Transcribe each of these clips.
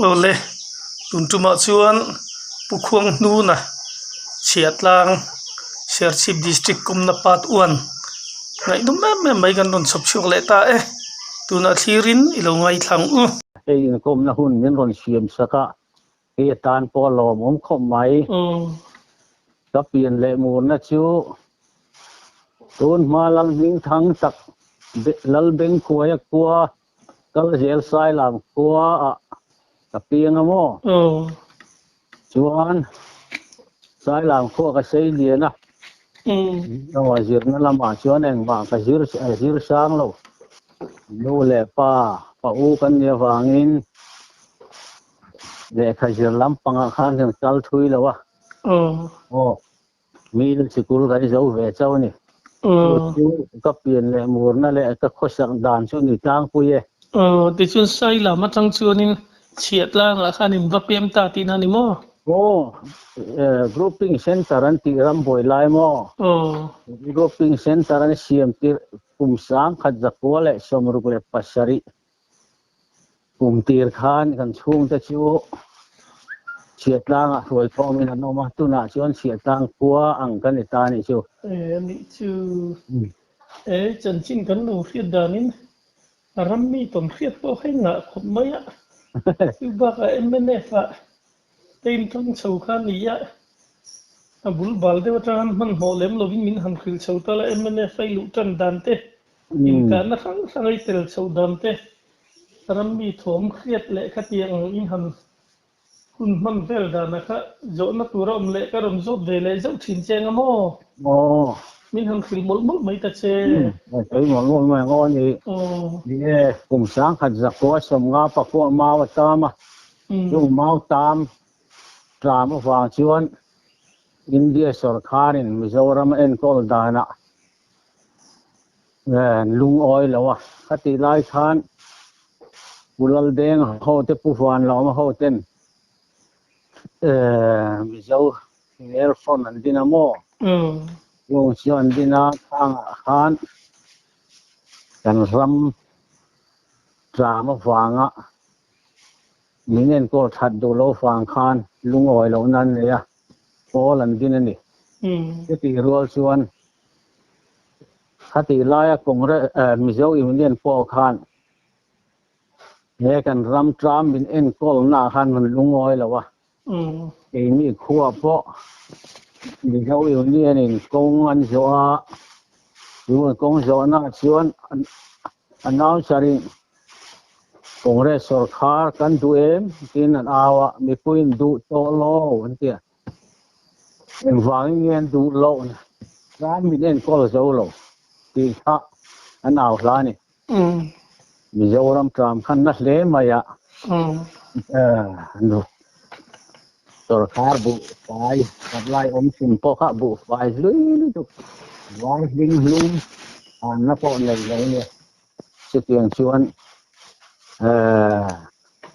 Awle, tun tumah chuan Pu Khuanghnuna Chhiahtlang Serchhip District kawmna Part one ngaihnawm em em mai kan rawn chhawp chhuak leh ta e. Tunah thlirin i lo ngaithla ang u. Hei inkawmna hun min rawn siam sak a, hei atan pawh a lawmawm khawp mai. Ka pian leh murna chu tun hma Lalhmingthang tak Lalbengkhuaia khua Kal zel Sailam khua ah ka piang a maw? Chuan Sailam khua ka sei lian a, aw zirna lamah chuan engmah ka zir zir sang lo. Nu leh pa, pa u kan nih avangin lehkha zir lampangah khan kan kal thui lo a. Aw. Middle sikul kan zo ve chauh a ni. Chu chu ka pian leh murna leh ka khawsak dan chu ni tlangpui e. Aw, tichuan Sailam atang chuanin Chhiahtlangah khan in va pem ta tihna a ni maw? Aw, Grouping Centre an tih ram buai lai maw? Aw. Grouping Centre an siam tirh kum 1000 167 Kum tir khan kan chhungte chu Chhiatlangah hruai khawmin an awm a, tunah chuan Chhiatlang khua ang kan ni ta a nih chu. E, a nih chu. E, chanchin kan lo hriat danin a ram mi tawn hriat pawh kha i ngah khawp mai a. Chu bakah mnf ah te intang chho kha a ni a, a bul bal deuh atang hmanhmawh lem lovin min han hrilh chho ta la, mnf a i luh tan dan te Inkahna hrang hrang ei tel chhoh dan te, rammi thawm hriat leh khatiang ang in han hun hman vel dana kha zawhna tur a awm leh ka rawn zawt ve leh zauh thin che anga maw? Aw. Min han hrilh mawlh mawlh mai ta che. Sawi mawlh mawlh mai ang aw ni. Aw. Ni e, kum 1000 zakua 50 pakua mau a tam a, chung mau tam tlam avang chuan India sawrkharin Mizoram a enkawl danah Lungawi lo a, ka tih lai khan Pu Laldeng ho te Pu Vanlawma ho ten Mizo Air Front an din a maw? Chung chu an din a, khangah khan kan ram tlam avanga min enkawl that duh lo vang khan lungawi lohna an nei a, pawl an din a ni. Chutih rual chuan Khatih laia Congress Mizo Union pawh khan he kan ram tram min enkawlna ah khan rawn lungawi lo a, keini khua pawh Mizo Union in kawng an zawh a, chu an kawng zawhna ah chuan announcer in Congress sawrkhar kan duh em tiin an au a, mipuiin duh tawh lo an ti a. Engvangin nge an duh loh ram min enkawl zo lo tih kha an au hla a ni. Mizoram tram khan na hle mai a, sawrkar buhfai supply awm chhun pawh kha buhfai hlui lutuk vai hling hlum hanna pawh nei lo a nia. Chutiang chuan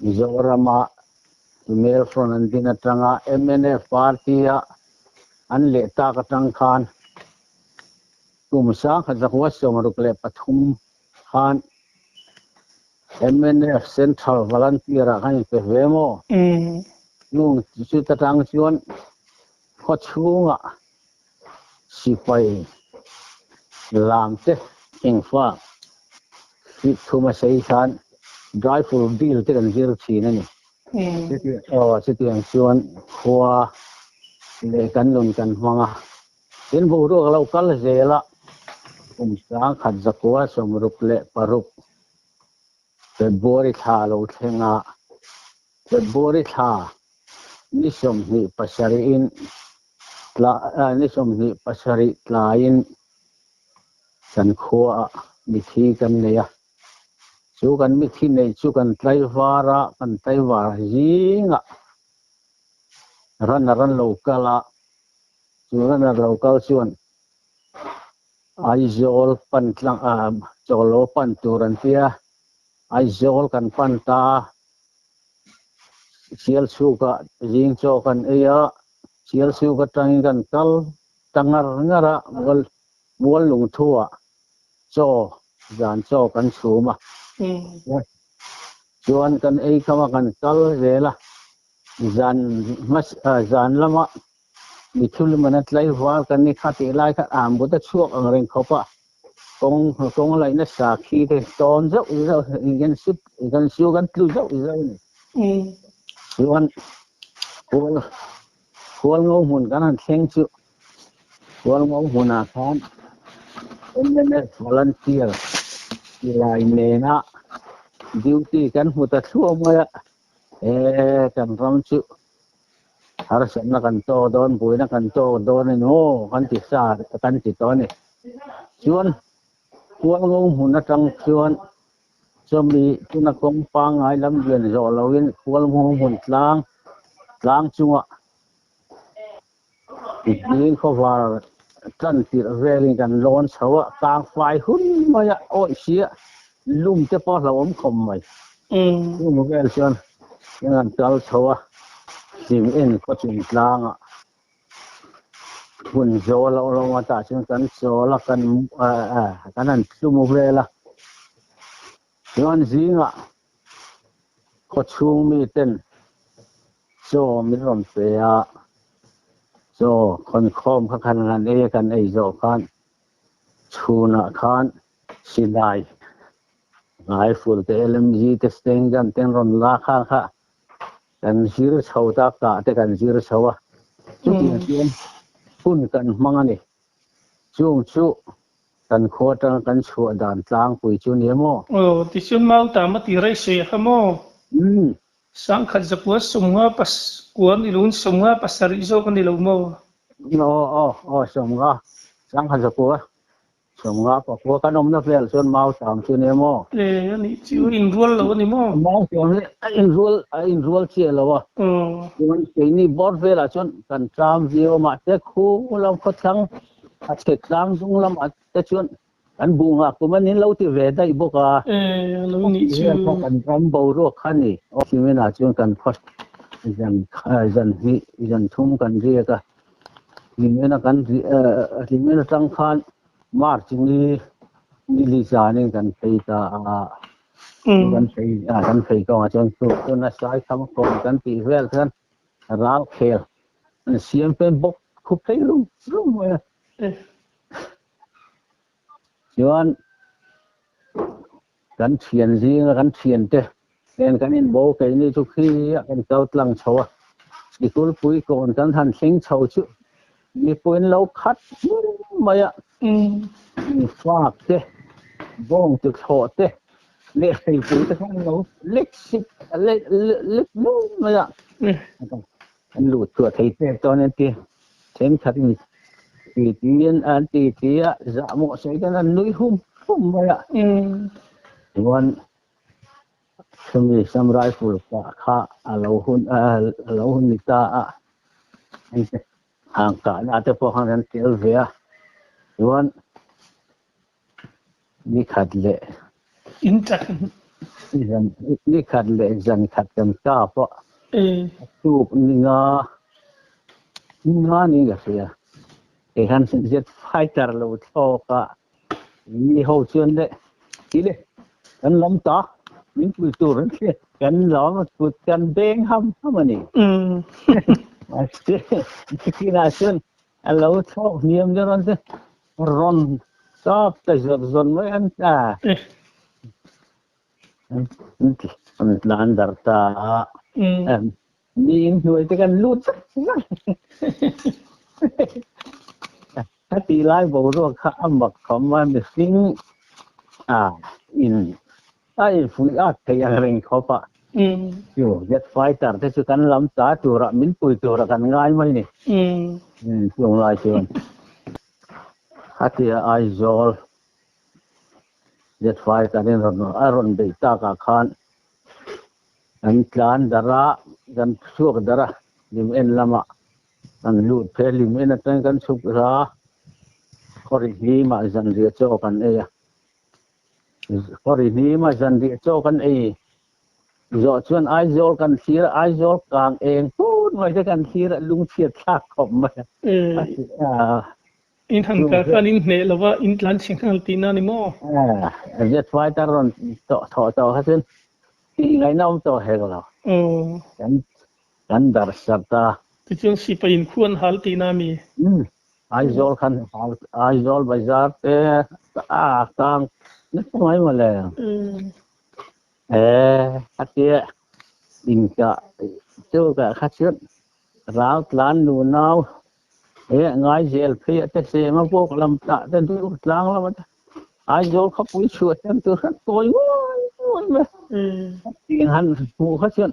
Mizorama Mail front an din atanga mnf party a an leh tak atang khan kum 1963 khan mnf Central Volunteer ah khan inpe ve maw? Chung chuta tang chuan khawchhungah sipai lam te engfa feet thum a sei khan rifle deal te kan zir thin a ni. Aw chutiang chuan khua leh kan nun kan hmang a, tin boruak a lo kal zel a, kum 1966 February thla a lo thleng a, February thla ni 27 in ni 27 tlaiin kan khuaah mithi kan nei a, chu kan mithi neih chu kan tlaivar a, kan tlaivar zingah runner an lo kal a, chu runner lo kal chuan Aizawl pan tlang ah chawllo pan tur an tia, Aizawl kan pan ta, Sialchhukah zing chaw kan ei a, Sialchhuk atangin kan kal ta ngar ngar a, mual mual lungthuah chaw zan chaw kan chhum a. Chuan kan ei kham a kan kal zel a, zan hmasa zan lama mi thil man a tlaivar kan ni kha tih lai kha am but a chhuak ang reng khawp a, kawng kawng laihna sakhi te tawn zauh zauh in kan su kan su kan tlu zauh zauh a ni. Chuan khual khual ngo hmun kan han thleng chu khual ngo hmunah khan MNF volunteer silai nena duty kan hmu ta thluah mai a, e kan ram chu harsatna kan tawk dawn buaina kan tawk dawn a ni maw kan ti sa kan ti tawh a ni. Chuan khual ngo hmun atang chuan Chumi tuna kawng pangngai lam lian zawh loin Khualnghawng hmun tlang tlang chungah zing khawvar tan tirh velin kan lawn chho a, tlang fai hun maia awih sia lum te pawh a hlauhawm khawp mai. Chung vel chuan kan kal chho a, hlim en khawchung tlangah Hmun zawl a awm a tah chuan kan chawl a kan kan han tlum vel a chuan zingah khawchhung miten chaw min rawn pe a chaw khawnkhawm kha khan han ei a kan ei zawh khan chhunah khan silai rifle te LMG te steng gun te an rawn la kha kha Kan zir chho ta kah te kan zir chho a, chutiang chuan hun kan hmang a ni. Chung chu kan khua atanga kan chhuah dan tlangpui chu nia maw? Aw, tichuan mau tam a ti rei sawi a kha maw? Umm. Sangkhat zakua sawmnga pas kuan i lun sawmnga pasarih zawk a ni lo maw? Aw, aw, aw, sawmnga, sangkhat zakua Sawmnga pakua kan awmna vel chuan mau tam chu nia maw? E, a nih chu inrual lo a ni maw? Mau tam hi a inrual a inrual chiah lo a. Chuan keini bawr velah chuan kan tlam viau a mahse khu lam khawthlang a chhe tlang dung lamah te chuan kan buh nghah kum a nin lo ti ve daih bawk a. E, a lo nih chu. Kan ram boruak kha a ni. Simenah chuan kan khaw zan zan hnih zan thum kan riak a. Hlimena kan hlimena atang khan March ni ni li zanin kan phei ta a kan phei a kan phei kawngah chuan chu chuan a sai tham kawm kan tih vel khan ral khel an siam pen bawk khup phei rum rum mai a. Chuan kan thian zinga kan thiante nen kan inbo keini chu khi ah kan kal tlang chho a, sikul pui kawn kan han thleng chho chu mipuiin lo khat hmur mai a, fak te, bawng chu thlawh te leh hreipui te khan lo lek sik lek lek mai mai a, an luh chhuah thei pek chuan an ti thenkhatin ti tiin an ti ti a zahmawh sawi ten an nui hum hum mai a chuan chumi Sam rifle kah kha a lo hun a lo hun ni ta a hang kahna te pawh khan an tel ve a chuan Ni khat leh ni khat leh zan khat kan kap a, a tuk ni nga ni nga niin ka hria. Kei khan jet fighter lo thlawk a, mi ho chuan le ti le kan lam ta min pui tur an hria kan lam a kut kan beng ham ham a ni. Mahse nikinah chuan a lo thlawk hniam deuh rawn te rawn sap ta zawt zawt mai an a an tlan darh ta a mi in hnuai te kan lut vek vek a tih lai boruak kha a mak khawm a mihring a in a infuih at thei ang reng khawp a chu jet fighter te chu kan lam ta tura min pui tura kan ngai mai ni chung lai chuan khatia Aizawl jet fighter in rawn a rawn beih takah khan kan tlan darh a kan chhuak darh a lim en lamah kan lut phei a lim en atangin kan chhuk ra khawri hlimah zanriah chaw kan ei a. Khawri hnima zanriah chaw kan ei zawh chuan Aizawl kan thlir a, Aizawl kang eng put mai te kan thlir a, lungchhiat thlak khawp mai a. In han kal khan in hneh lo va, in tlan chhe nghal tihna a ni maw? Jet fighter rawn thawh tawh kha chuan. Tih ngaihna awm tawh hek lo. Kan kan darh sat a. Tichuan sipai in khu an hal tihna a mi? Umm Aizawl khan hal Aizawl bazar te a tang nasa mai mawle. E khatia inkah chu ka kha chuan ral tlan nunau e ngai zel phei a te sem a bawk lam tah te dur tlang lam a te Aizawl khawpui chhuah hian tur khan tawi nguai nguai mai tiang han hmuh kha chuan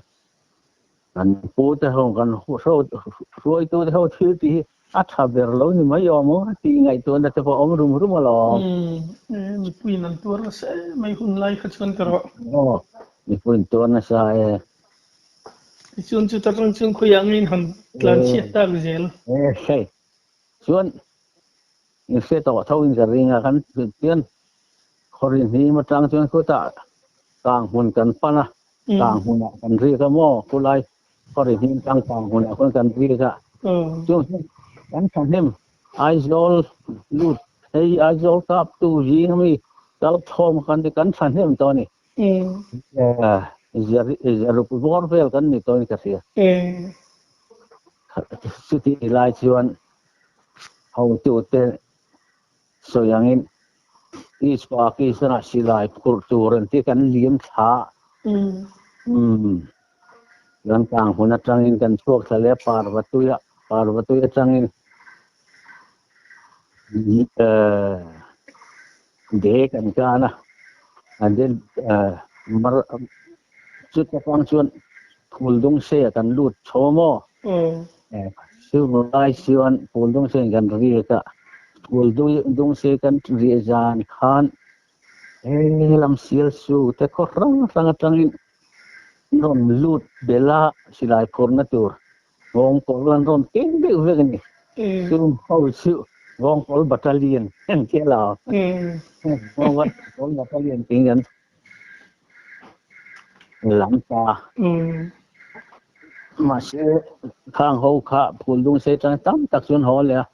kan pu te ho kan hruaitu te ho thil tih hi a tha ber lo ni mai awm aw tih ngaihtuahna te pawh a awm rum rum alawm. Mipuiin an tuar nasa em mai hun lai kha chuan ka rawh. Aw, mipuiin tuar nasa e. Tichuan chuta tang chuan khawiah ngeiin han tlan chhiat tak zel. E hei, chuan in hre tawh tho in ka ring a, kan chuan khawrin hnim atang chuan khutah kang hmun kan pan a, kang hmunah kan rik a maw khulai khawrin hnim tang kang hmunah khuan kan rik a, chung chu kan thahnem Aizawl lut hei Aizawl kap tu zing ami kal thawm kan ti kan thahnem tawh a ni. Zaruk vawr vel kan ni tawhin ka hria. Chuti lai chuan hotute sawi angin East Pakistan-ah silai phurh tur an ti kan liam thla. Kan kang hmun atangin kan chhuak thla leh Parvatuia, Parvatui atangin De kan tan a, and then mar chuta tang chuan Phuldung se kan lut chho maw? Chu lai chuan Phuldung se kan riak a, Phuldung se kan riah zan khan he lam sial su te khaw hrang hrang atangin rawn lut belh a, silai phurna tur Vawngkawl an rawn keng deuh vek a ni. Chung ho chu Vawngkawl Battalion an ti a lo. Vawngkawl Battalion tiin kan lam ta. Mahse khang ho kha Phuldung sei atanga tam tak chu an haw leh a.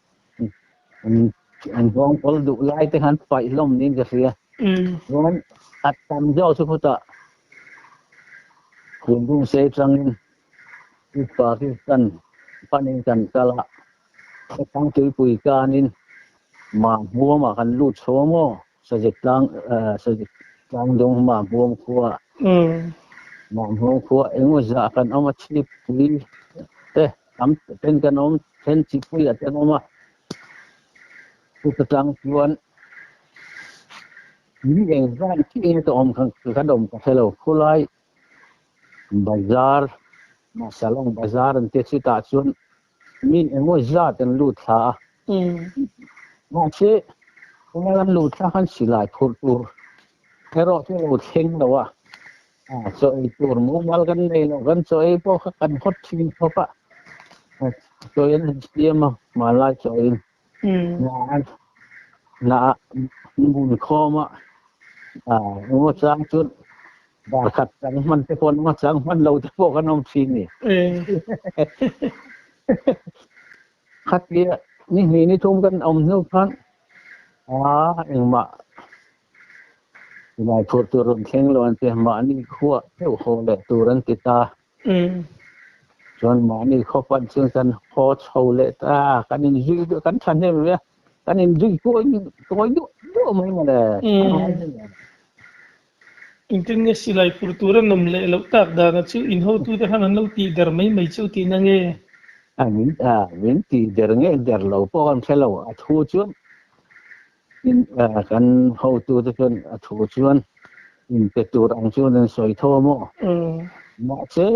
An Vawngkawl duh lai te khan paih hlawm niin ka hria. Chuan a tam zawk chu khutah Phuldung sei atangin East Pakistan panin kan kal a, Khawthlang tuipui kanin Mahmuamah kan lut chho a maw? Sazek tlang Sazek tlangdung Mahmuam khua Mahmuam khua engemaw zah kan awm a, chhipui te tam ten kan awm, then chipuiah te an awm a, chuta tang chuan mi engzat chiah nge ka awm kan awm ka hre lo, khulai Bazar, Salong Bazar an tia chutah chuan mi engemaw zat an lut thla a. Mahse, tunah an lut thla khan silai phurh tur erawh chu a lo thleng lo a. Chaw ei tur mumal kan nei lo, kan chaw ei pawh kha kan hawt thin khawp a. Chaw ei an han siam a, hmanlai chaw eiin. Na mun khawm a, engemaw chang chu dar khat chang hman te pawh an awm a, chang hman lo te pawh kan awm thin ni. Khatia ni hnih ni thum kan awm hnu khan engmah silai phurh tur rawn thleng lo an ti a, mahni khua deuh haw leh tur an ti ta. Chuan mahni khaw pan chuan kan haw chho leh ta a, kan inzui duh kan thahnem ve a, kan inzui kawi kawi duah duah mai mawle. Engtin nge silai phur tur a nawm leh loh tak dana chu in hotute khan an lo tih der mai mai chu tihna nge? A min a min tih der nge der lo pawh kan hre lo, a thu chuan kan hotute chuan a thu chuan inpe tur ang chuan an sawi tho a maw? Mahse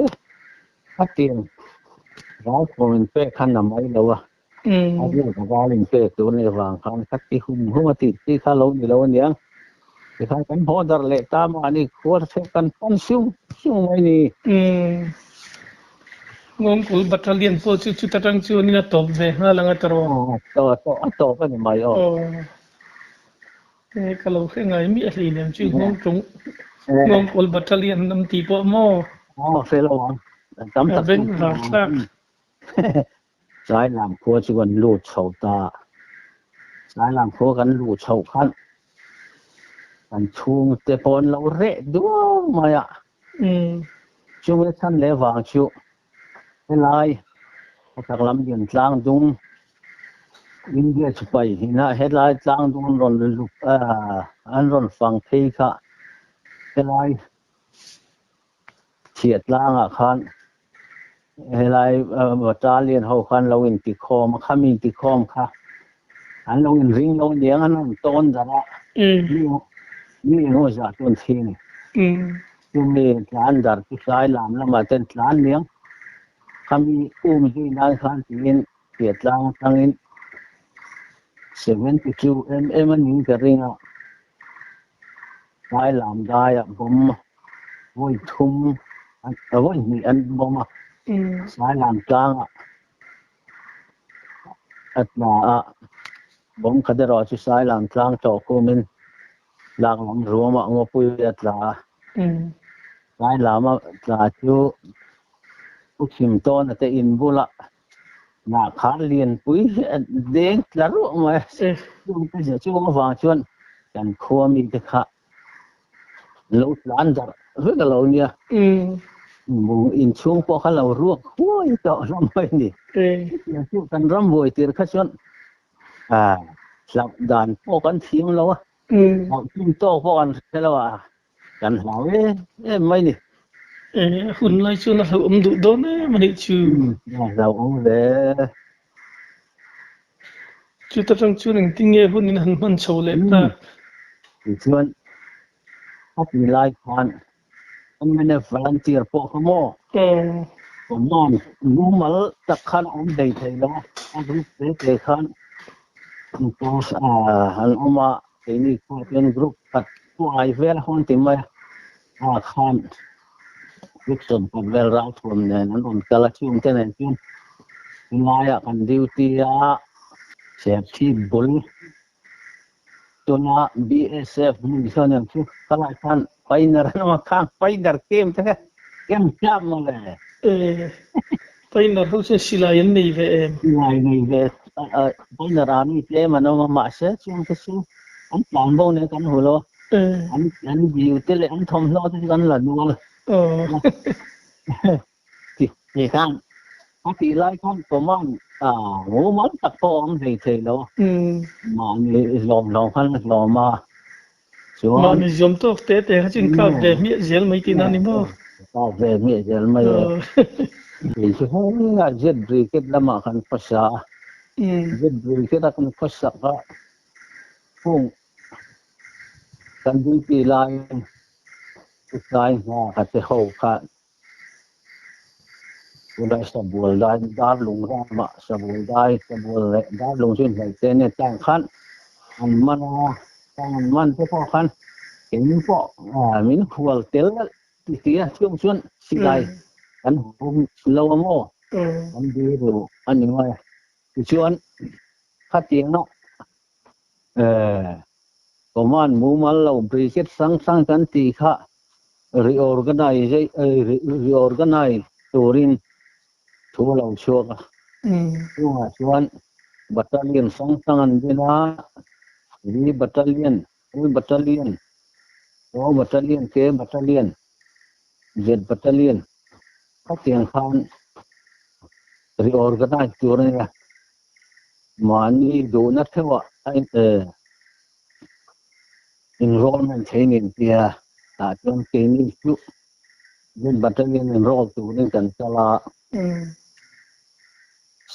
a tiang ralthuam inpek khan a mai lo a, a ruak ral inpek tur anih avang khan ka ti hum hum a tih tih kha lo ni lo aniang. Tikhan kan haw darh leh ta mahni khuar theuh kan pan sung sung mai ni. Ngawngkul Battalion pawh chu chuta tang chuanin a tawp ve nghal ang a tawrh aw. A tawp a ni mai aw. Aw. Ka lo hre ngai miah hlei lem chu Ngawngtawng Ngawngkul Battalion an tih pawh maw? Aw hre lo ang. Tam tak chu. A beng var thlak. Sailam khua chu kan lut chho ta. Sailam khua kan luh chhoh khan kan chhungte pawh an lo reh duau mai a. Chumi chhan leh vang chu helai khawchhak lam lian tlang dung India sipai ina helai tlang dung an rawn luk an rawn fang phei kha helai chhiah tlangah khan helai battalion ho khan lo intikhawm a, khami intikhawm kha an lo inring lo aniang an rawn tawn darh a, mi mi engemaw zah chu an thi a ni. Chumi tlan darh chu tlai lam lamah ten tlan niang khami um zui nan khan tiin chhiah tlang atangin 72 mm a ning ka ring a. Tlai lam daiah bawm vawi thum vawi hnih an bawm a, tlai lam tlangah a tla a, bawm khat erawh chu sai lam tlang tawh kumin lak lam ruamah ngawpui a tla a, tlai lama tla chu u chhim tawna te in bulah Nah khar lianpui hi a deng tla ruah mai a, chungte zia chu avang chuan kan khua mite kha lo tlan darh vek a lo nia. Inchhung pawh kha lo ruak huai tawh hlawm mai a ni. Chutiang chu kan ram buai tir kha chuan hlauh dan pawh kan thiam lo a, hlauh tum tawk pawh kan hre lo a, Kan hlau em em mai ni. E, hun lai chuan a hlauhawm duh dawn em a nih chu. A hlauhawm ve. Chuta tang chuan engtin nge hun in han hman chho leh tak? Tichuan, a ti lai khan MNF volunteer pawh kha maw? Command mumal tak khan a awm thei thei lo a, a group te te khan an awm a, Keini khuah chuan group khat huai vel a hawn ti mai a, a khan group sawmkhat vel ralthuam nen an rawn kal a, chungte nen chuan tunlaiah kan duty a, Serchhip bul tuna BSF hmun sawn ang chu khalai khan painer an awm a, khang painer kem te kha kem tlak mawle. E, painer ho chuan silai an nei ve em? Silai nei ve Painer army tlem an awm a, mahse chungte chu an tlan bo nen kan hmu lo a, an view te leh an thawmhnaw te chu kan la nual ti khan a tih lai khan command mumal tak pawh a awm hlei thei lo a, mahni hlawm hlawm khan a hlawm a, chuan mahni zawm tawk te te kha chu inkap ve hmiah zel mai tihna a ni maw? Kap ve hmiah zel mai e. Kei chu heng Z Brigade lamah kan khawsa a, Z Brigade a kan khawsak a, hung kan duty laiin chulai hna ka che ho kha chulai sabual dai darlung ramah sabual dai sabual leh darlung chu inhnaih te ania tang khan an man a, tang an man te pawh khan keini pawh min hual tel ti ti a chung chuan silai kan hum lo a maw kan biru a ni mai a tichuan khatianga command mumal lo brigade hrang hrang kan tih kha reorganize reorganize turin thu a lo chhuak a chungah chuan battalion hrang hrang an din a V battalion L battalion O battalion K battalion Z battalion khatiang khan reorganize tur a ni a mahni duhna theuhah a enrollment thei nen tia tah chuan keini chu Z battalion enroll turin kan kal a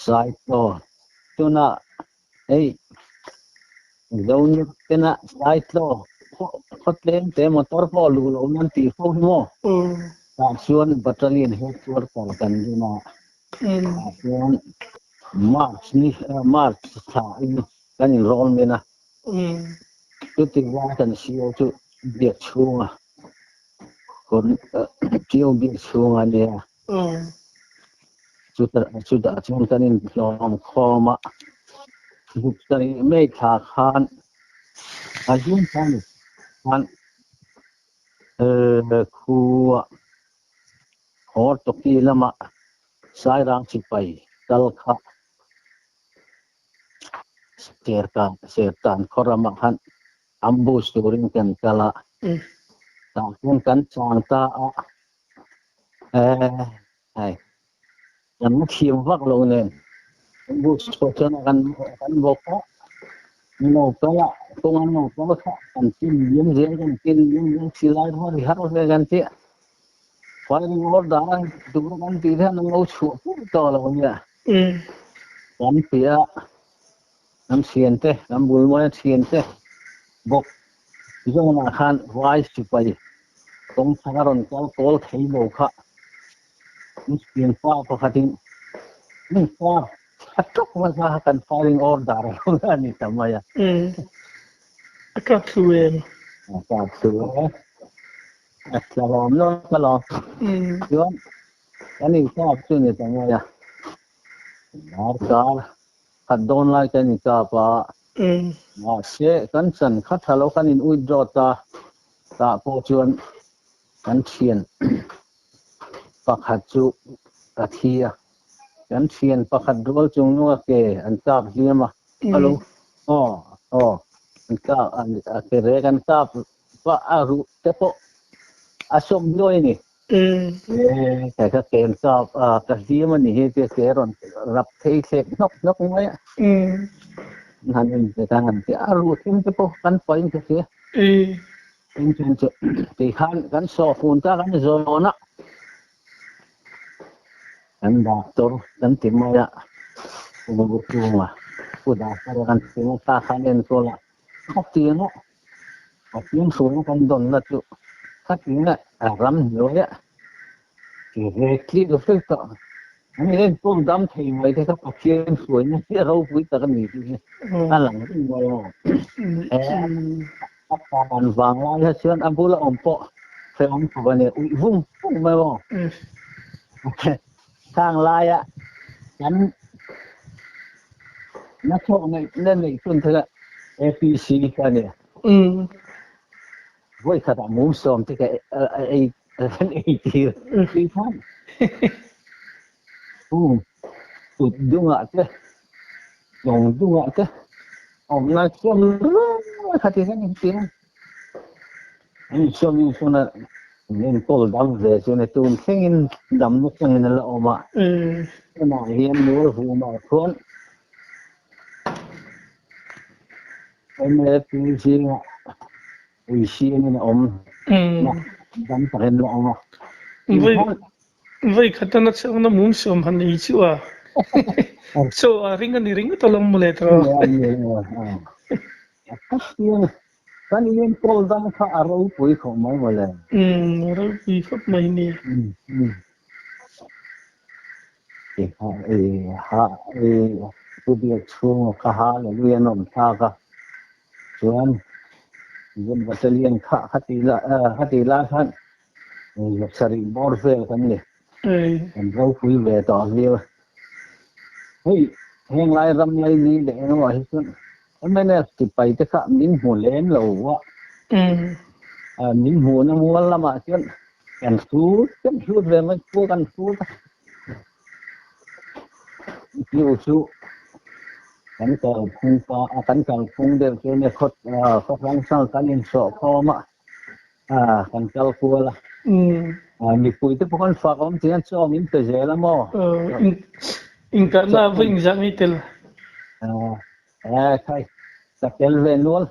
Saito tunah hei Zonit tena Saito khaw tlem te motor pawh luh loh nan tih fo hi maw tah chuan battalion headquarter kan din a tah chuan March ni March thla in kan enrollment a chuti lai kan CO chu biak chhunga CO biak chhunga ania chutah chuan kan inhlawm khawm a zuk sarih mai thla khan a zung khan khan khua hawr tawki lamah Sairang sipai kal kha Sertan Sertan khaw ramah khan ambush turin kan kal a, tah chuan kan chang ta a. Hei kan thiam vak lo nen bus pawh chuan kan kan bawk a no pal a kawng an no pal kha kan tin liam zel kan tin liam zel silai rual ri har vel kan tia firing order a tur kan tih hian an lo chhuah pur tawh lo nia kan ti a kan thian te kan bul maia thian te bawk zawnah khan vai sipai kawng thar a rawn kal kawl thei lo kha Mistian pa pakhatin min pa a ṭawk hmasa kha kan firing order a lo a ni ta mai a. A kap thlu em? A kap thlu e. A tlawm lawk alawm. Chuan kan inkap chu ni ta mai a. Darkar khat dawn lai kan inkap a. Mahse kan chan kha tha lo kan in withdraw ta tah pawh chuan kan thian pakhat chu a thi a, kan thian pakhat rual chung nunga ke an kap hliam a, alo aw aw an kap a ke rek an kap pah a ruh te pawh a sawm hnuai a ni. E ka ke an kap a ka hliam a ni hi tia ke rawn rap thei thlek hnawk hnawk mai a. Han en ve ta han ti a ruh thim te pawh kan paih in ka hria. Engchen chu ti khan kan sawhfun ta kan zawn a, kan doctor kan ti mai a, Pu Chunga, Pu Doctor kan ti mai ta khan enkawl a, khatianga a fimkhurna kan dawnna chu khatianga ram hnuaia ti ve tlir vek tawh an enkawl dam thei mai te kha Pathian hruaina hi a ropui tak a ni tih hi a lang reng mai a. A pan vang lai kha chuan a bula awm pawh hrehawm khawp a ni, uih vung vung mai maw? Khang laia kan nachhawk neih na neih chhun te kha APC kha a ni. Vawi khatah mum sawm te ka ei kan ei tir tih khan kut dungah te Lawng dungah te awm lai chuan reng kha ti hian engtin an insuam insuam a an enkawl dam ve chu ni tun thlengin damna thlengin a la awm a tunah hian Mualvumah chuan MAP zingah ui siamin a awm dam takin la awm a. Vawi khat a nachang na mum sawm han ei chu a. Chaw a ring a ni ringawt alawm mawle tawh. Kan inenkawl dang kha a ropui khawp mai mawle. Umm a ropui khawp mai nia. Pu Biak chhunga kha hallelujah an awm thlak a chuan Battalion kha khatih lai khan Sarih bawr vel kan ni. Kan ropui ve tawh viau. Hei heng lai ram lai ni leh engemaw hi chuan mnf sipai te kha min hmu lem lo a. Min hmuhna mual lamah chuan kan hlut kan hlut ve mai khua kan hlut a. Chu chu kan kalphung pa kan kalphung deuh chu nia khaw hrang hrang kan insawhkhawm a. Kan kal kual a. Mipui te pawh kan fak awm tih hian chaw min pe zel a maw? Inkahna va inzah ngei tel. Khai, ka tel ve nual.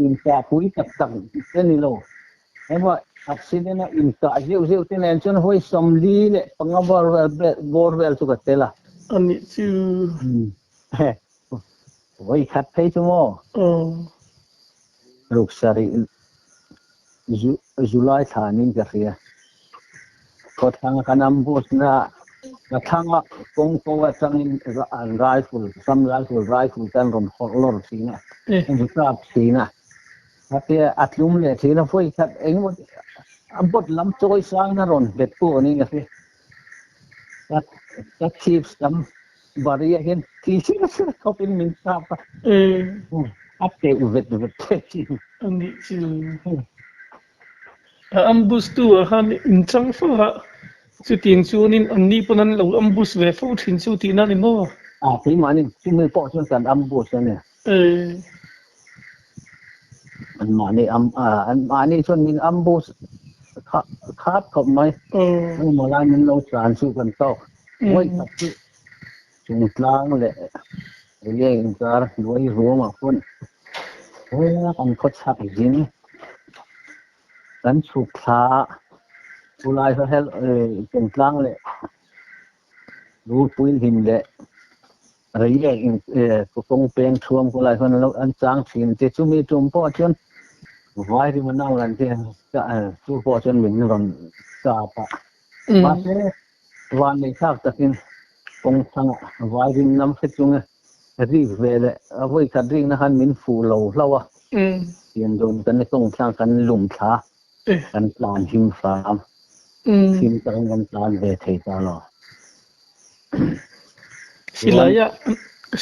Inkah pui tak tak te ni lo. Emaw accident a inkah zeuh zeuh te nen chuan hawi 40 leh panga bawr vel chu ka tel a. Anih chu. Vawi khat phei chu maw? Ruk sarih July thlanin ka hria. Khawthlang kan ambush na ka thlanga kawng ko atangin an rifle, sam rifle, rifle te an rawn hawrh lawr thin a, an ri kap thin a. Khatia a tlum leh thin a, vawi khat engemaw a bawt lam chawi sang a rawn bet pawh niin ka hria. Ka chips tam Bari ah hian thi sir sir khawpin min kap a. A teuh vet vet thei thin. A nih chu. A ambush tu ah khan in chang fo a, chutiang chuanin anni pawn an lo ambush ve fo thin chu tihna a ni maw? A keimahni chumi pawh chuan kan ambush a ni. Anmahni anmahni chuan min ambush. Khat khawp mai. Engemaw lai min lo tlan chu kan tawk. Vawi khat chu Chungtlang leh Riai inkar hnuai ruamah pawn he kan khawchhak zin kan chhuk thla a, chulai kha hel Chungtlang leh Rulpui hlim leh Reiek in kawng peng thuam khawlai khuan an lo an chang thin che chumi tum pawh chuan vai rim an ang lan che chu pawh chuan min rawn kap a mahse van nei thlak takin kawng thangah vai rim nam hre chunga rik ve leh a vawi khat rikna khan min fuh lo hlauh a pian dun kan ni kawng thlang kan lum thla kan tlan him hram him takin kan tlan ve thei ta lo. Silaia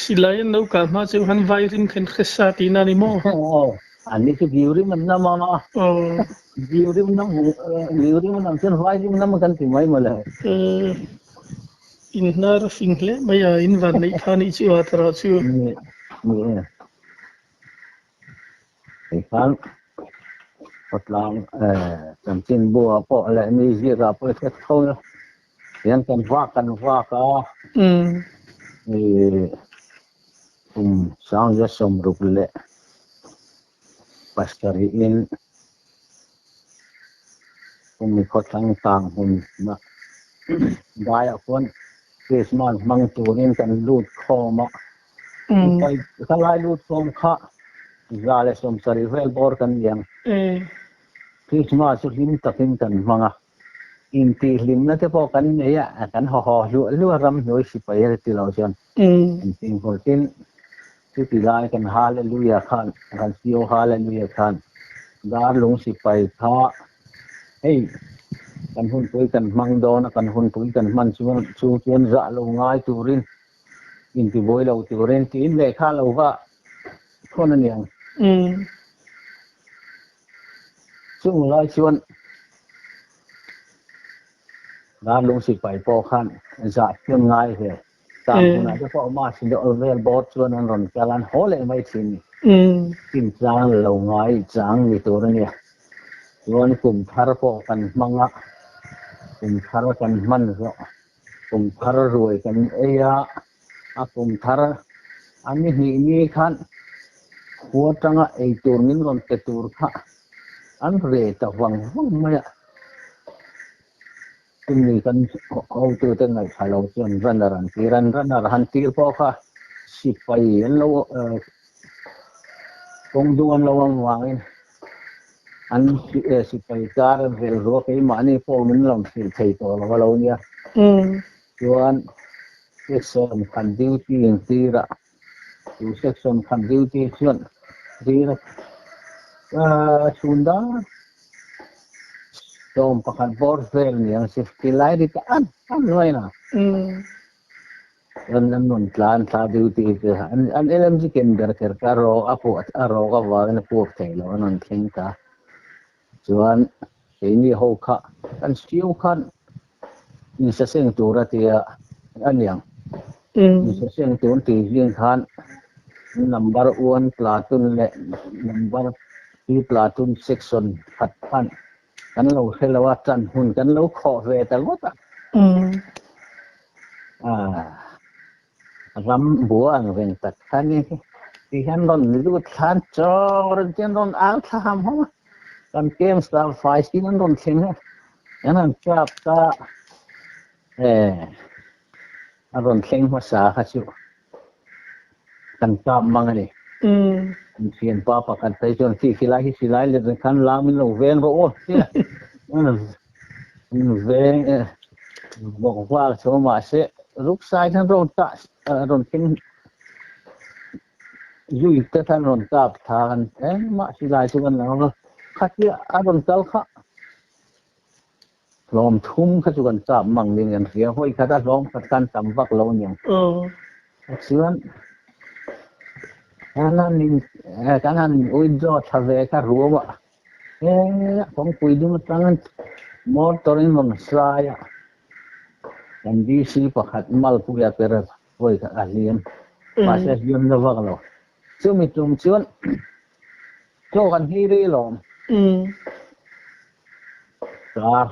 silaia no kah hma chu han vai rim khan hre sa tihna a ni maw? Aw, an ni chu biu rim an nam a. Aw. Biu rim nam biu rim an nam chuan vai rim nam kan ti mai mawle. In hnar a fing hle mai a, in van neih kha nih chu a tara chu. Ni ni e. Hei khan khawtlang chanchinbu ah pawh leh mi ziakah pawh i hre tho a, hian kan vak kan vak a, kum sangzia sawmruk leh pasarih in kumi khawthlang tang hmun na daiah khuan Christmas hmang turin kan lut khawm a. Ka lai lut khawm kha 170 vel bawr kan ni ang. Christmas chu hlim takin kan hmang a, intihhlimna te pawh kan nei a, kan haw haw hluah hluah ramhnuai sipai a ti lo chuan intinghawr tin chuti lai kan Hallelujah khan kan CO Hallelujah khan Darlung sipai kha hei kan hunpui kan hmang dawn a, kan hunpui kan hman chuan chung chuan zah lo ngai turin intibuai lo turin tiin lehkha lo va thawn a niang. Chung lai chuan Darlung sipai pawh khan zah thiam ngai ve. Tang hunah te pawh mass vel bawr chuan an rawn kal an haw leh mai thin ni. Chinchang lo ngai chang ni tur a nia. Chuan kum thar pawh kan hmang a, kum thar kan hman zawh kum thar ruai kan ei a, a kum thar a ni hnih ni khan khua tanga ei tur min rawn pe tur kha an re ta vang vang mai a. Chumi kan hotute ngaihthla lo chuan runner an tir a, an runner han tir pawh kha sipai an lo kawng dung an lo avangin an sipai kar an rel ruah a, keimahni pawh min rawn hrilh thei tawh lo a lo nia. Chuan section khat duty in tir a, chu section khat duty chuan tir a chhun dar 11 bawr vel ni ang si tilai ri ta an an ruai na. Chuan an rawn tlan thla duty te an an LMG ken ber kher kha a rawk a puah a rawk avangin a puak thei lo an rawn thleng ta. Chuan keini ho kha kan siu khan insaseng tur a tia a niang. Insaseng tur tih zing khan number one platoon leh number three platoon section khat khan kan lo hre lo a, tan hun kan lo khawh ve ta ngawt a. Ram bua ang reng tak kha ni ti hian rawn lut thlan chawr an tian rawn au thla ham ham a, kan camp star fai sin an rawn thleng a, an han kap ta e a rawn thleng hmasa kha chu kan kap mang a ni. Kan thianpa pakhat phei chuan khi khilai hi silai let khan lam in lo veng rawh aw tia veng bawk val chu mahse ruksai khan rawn tah rawn thleng zui te khan rawn kap thla kan engmah silai chu kan lo khatia a rawn kal kha hlawm thum kha chu kan kap mang ding kan hria hawi khat a hlawm khat khan tam vak lo aniang chuan kan han in kan han withdraw thla ve kha ruam a He kawngpui dum atang motor in rawn hlai a, kan DC pakhat malpuia per vawi khat a hliam, mahse a hliam na vak lo. Chumi tum chuan chaw kan hei rei alawm. Kar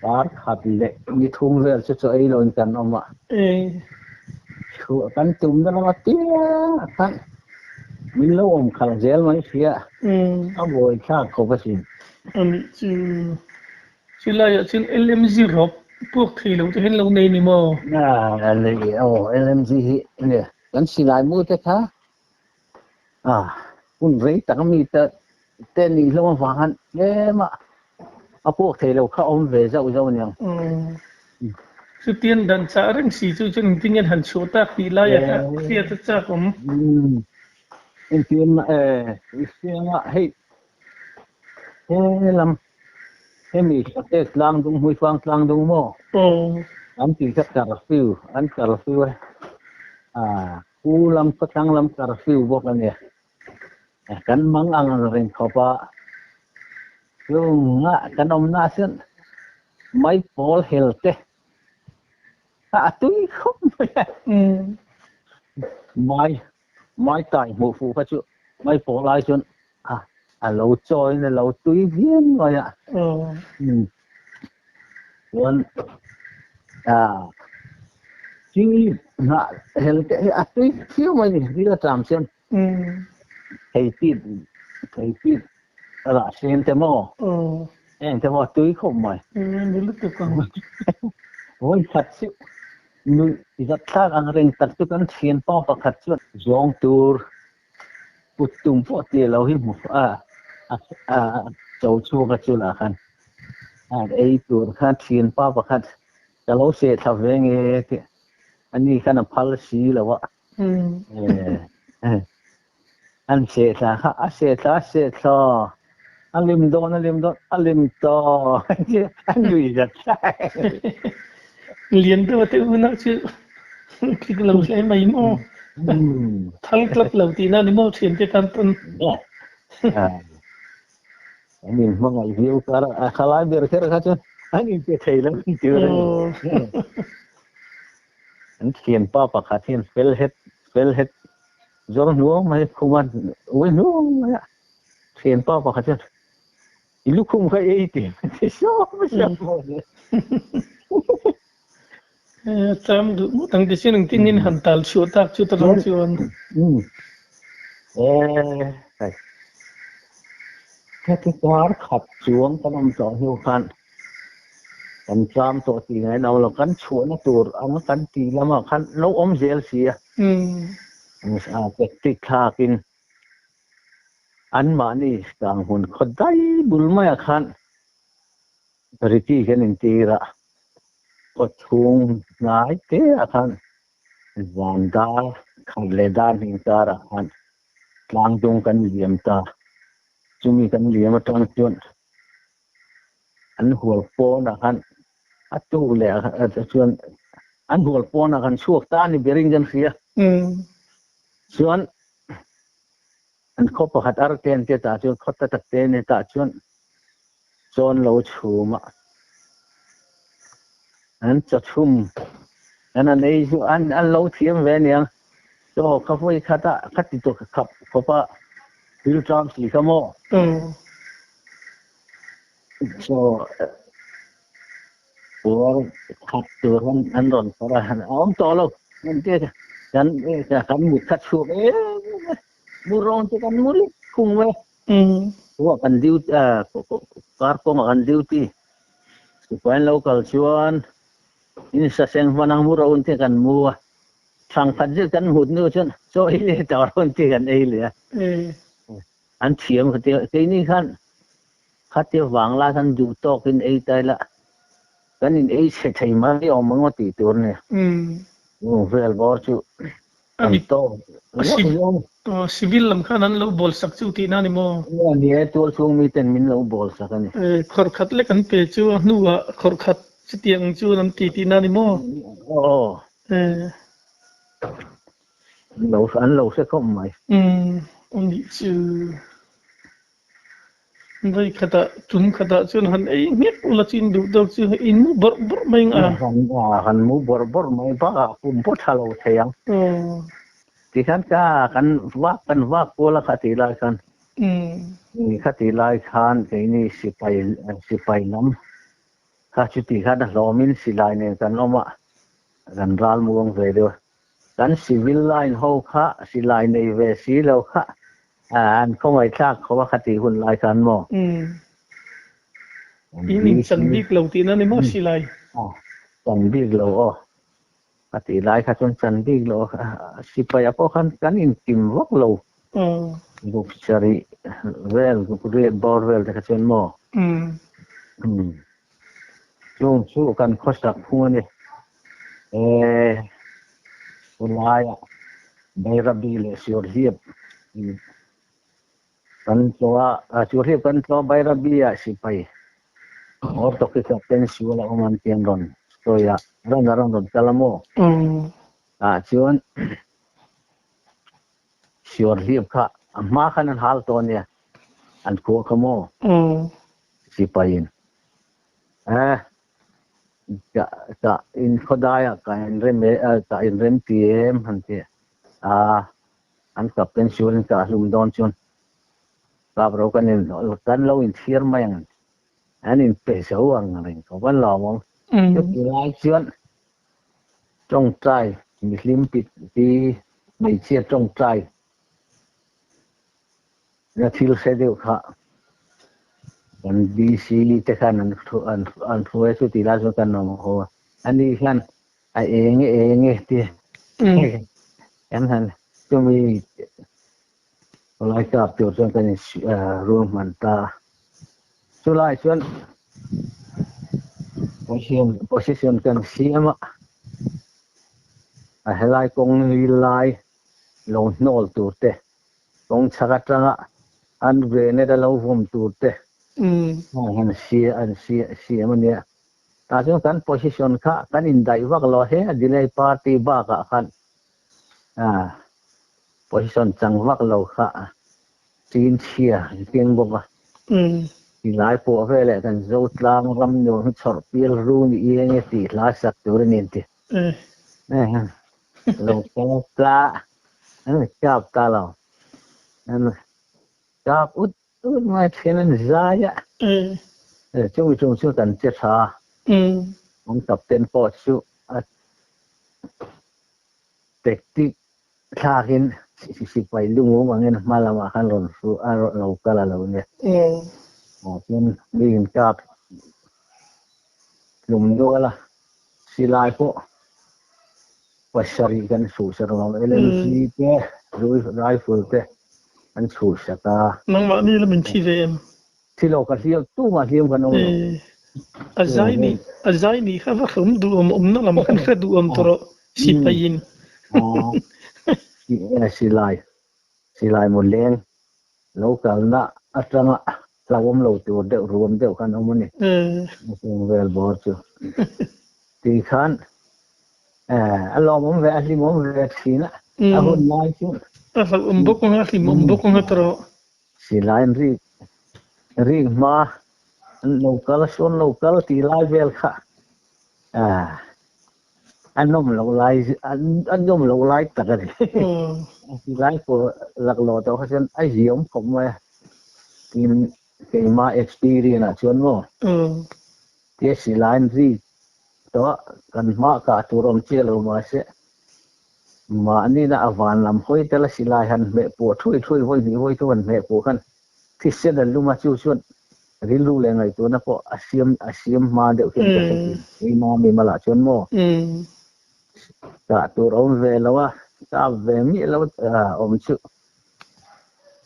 kar khat leh ni thum vel chu chaw ei loin kan awm a. Chhuah kan tum na lama piang a khan min lo awm khalh zel mai sia, a buai thlak khawp asin. Anih chu chulaiah chuan LMG rawp puak thei lo te hian lo nei ni maw? Nei aw, LMG hi nia kan silai mu te kha A, hun rei tak mi te te nih hlawm avang khan tlem a a puak thei lo kha awm ve zauh zauh aniang. Chutiang dan chah reng si chu chuan engtin nge han chhuah tak tih laiah kha hriat a chak awm. Engtin e i hrianga hei he lam hemi Sateek tlang dung Hmuifang tlang dung maw? An tih kha curfew an curfew a Pu lam khawthlang lam curfew bawk a nia. Kan mang ang reng khawp a, chungah kan awmna ah chuan maipawl hel te kha a tui khawp mai a. Mai mai tai hmuh fuh kha chu maipawl ai chuan a lo chawiin a lo tui vian mai a. Chuan chi hnah hel te hi a tui phiau mai ni ril a tlam chuan thei pit thei pit a rah sen te maw heng te maw a tui khawp mai. Ni lutuk ang. Vawi khat chu nuih zat thlak ang reng tak chu kan thianpa pakhat chuan zawng tur Kut tum pawh ti lo hi hmu a a cho chhuak a chulah khan a ei tur khan thianpa pakhat ka lo seh thla ve nge tih ani khan a phal si lo a an seh thla kha a seh thla a seh thla a lim dawn a lim dawn a lim tawh a nui zat thlai. Lian deuh a te unau chu tlik lo hle mai maw? Thal tlat lo tihna ni maw thiante tan pawn? An in hmangaih viau kar a khalai ber kher kha chuan an in pe thei lo an ti reng. An thianpa pakhat hian fel het fel het zawr hnuau mai khuma ui hnuau mai a thianpa pakhat hian I lukhum kha ei ti ti sawm sawm. Cham duh ngawt ang ti sin ang tingin han tal chhuah tak chu ta rang chuan. Eh, heti kar khat chuang kan awm tawh hnu khan kan cham tawh tih ngai lo lo kan chhuahna tur ang kan ti lamah khan lo awm zel si a. Tactic thlakin Anmahni tang hmun khaw dai bul maiah khan Ricky hian intir a, khaw chhung hnai te ah khan zan dar khat leh dar hnih karah khan tlang dung kan liam ta. Chumi kan liam atang chuan an hual pawnah khan a tuk leh chuan an hual pawnah kan chhuak ta a ni berin kan hria. Chuan an khaw pakhat ar te an tia tah chuan khaw ta tak te an ni tah chuan chawn lo chhum a an chaw chhum an an ei chu an an lo thiam ve aniang chaw kha vawi khat a kha ti tawh khap khawp a thil ṭam si kha maw chaw Puar khat tur an an rawn phawrh a, a awm tawh lo. Engtia kan kan mut kha chhuak em em a, mu rawn chu kan mu lek khung mai a. Khuah kan duty kar kawngah kan duty sipai an lo kal chuan in saseng hman ang mu rawn te kan mu a, thlang khat zet kan hmut hnu chuan chaw ei leh tawh rawn te kan ei leh a. An thiam kha tia keini khan khatia vangla khan duh tawkin ei ta ila kan in ei chhe thei mai awm ang aw tih tur a ni. Nung vel bawr chu kan tawk zawng. Civil lam khan an lo bawl sak chu tihna a ni maw? Ni e, tual chhung miten min lo bawl sak a ni. Khawrh khat lek an pe chu a hnuah khawrh khat chutiang ang chu an ti tihna a ni maw? Aw. An lo hre khawp mai. Umm anih chu vawi khatah tum khatah chuan han ei nghek ula chu in duh deuh chu in mu bawrh bawrh mai ang a. Han mu bawrh bawrh mai bakah pum pawh tha lo thei ang. Tikhan ka kan vak kan vak kual a kha tih lai khan. Khati lai khan keini sipai sipai lam kha chuti khan a hlawmin silai nen kan awm a, kan ral muang ve deuh a. Kan civil line ho kha silai nei ve si lo kha an khawngaihthlak khawp a khati hun lai khan maw? In inchan bik lo tihna ni maw silai? Chan bik lo aw. A tih lai kha chuan chan bik lo sipai ah pawh khan kan inkim vak lo. Group sarih vel, group riat bawr vel te kha chuan maw? Chung chu kan khawsak phung a ni. E tunlaiah Bairabi leh Siorhliap kan tlawh a, Siorhliap kan tlawh a, Bairabi-ah sipai Orthodox ten sual a awm an tih an rawn sawi a, rawn a rawn rawn kal a maw? Tah chuan Siorhliap kha a hma khan an hal tawh a nia, an khuah kha maw? Sipaiin e Ka ka in khawdaiah ka inrem e ka inrem ti em han ti a, an captain sualin ka hlum dawn chuan kap ro kan in kan lo inthiar mai ang an inpe zo ang reng khawp an lawm awm. Chuti lai chuan tawngtai mihlim pit hi hmeichhia tawngtai Na thil hre deuh kha kan DC te khan an an an hruai chu tih lai chuan kan awm haw a. Ani hian a eng e eng e ti kan han chumi khawlai kap tur chuan kan in ruahman ta a. Chulai chuan position position kan siam a, a helai kawng lai lo hnawl tur te Kawng chhak atanga an grenade a lo vawm tur te an an siam a nia. Tah chuan kan position kha kan indaih vak lo a he a delay party bakah khan position chang vak lo kha chin chhia an keng bawk a. Tilai pawh veleh kan Zotlang ram nuam hi chhawrh pial ru ni eng e tih hla sak tur a ni an ti. Lo kal ta an kap ta lo. An kap ut ut mai thin an zai a. Chung chung chu kan che tha. An captain pawh chu a tactic thlakin sipai lungum angin hma lamah khan rawn hru a lo kal a lo nia. Chuan mi in kap tlum nual a. Silai pawh pasarih kan chhuhsak lo, LMG te, rifle te an chhuhsak a. Nangmah ni lam in thi ve em? Thi lo, ka hliam, tumah hliam kan awm lo. A zai nih, a zai nih kha va hlawm duhawm awmna lam khan hre duhawm tawh rawh, sipaiin. Silai, silai mu leng lo kalna atanga hlauhawm lo tur deuh ruam deuh khan awm a ni. Chung vel bawr chu ti khan a lawmawm ve a hlimawm ve thin a, a hun lai chu. A hlauhawm bawk ang a, a hlimawm bawk ang a tawh. Silai an rik rik hma an lo kal sawn lo kal tih lai vel kha A nawm loh lai a nawm loh lai tak a ni. Ti lai pawh laklawh tawh kha chuan a ziawm khawp mai a. Tin, keimah experience ah chuan maw tia silai an ri tawh a, kan hma kah tur awm chiah lo mahse mahnina a van lam hawi tel a silai han hmeh puah thui thui vawi hnih vawi thum han hmeh puah khan thisen an lum a, chu chuan Rilru leh ngaihtuahna pawh a siam a siam hma deuh hian ka hre thin. Keimah mimal ah chuan maw kah tur a awm ve lo a, kap ve miah lo awm chu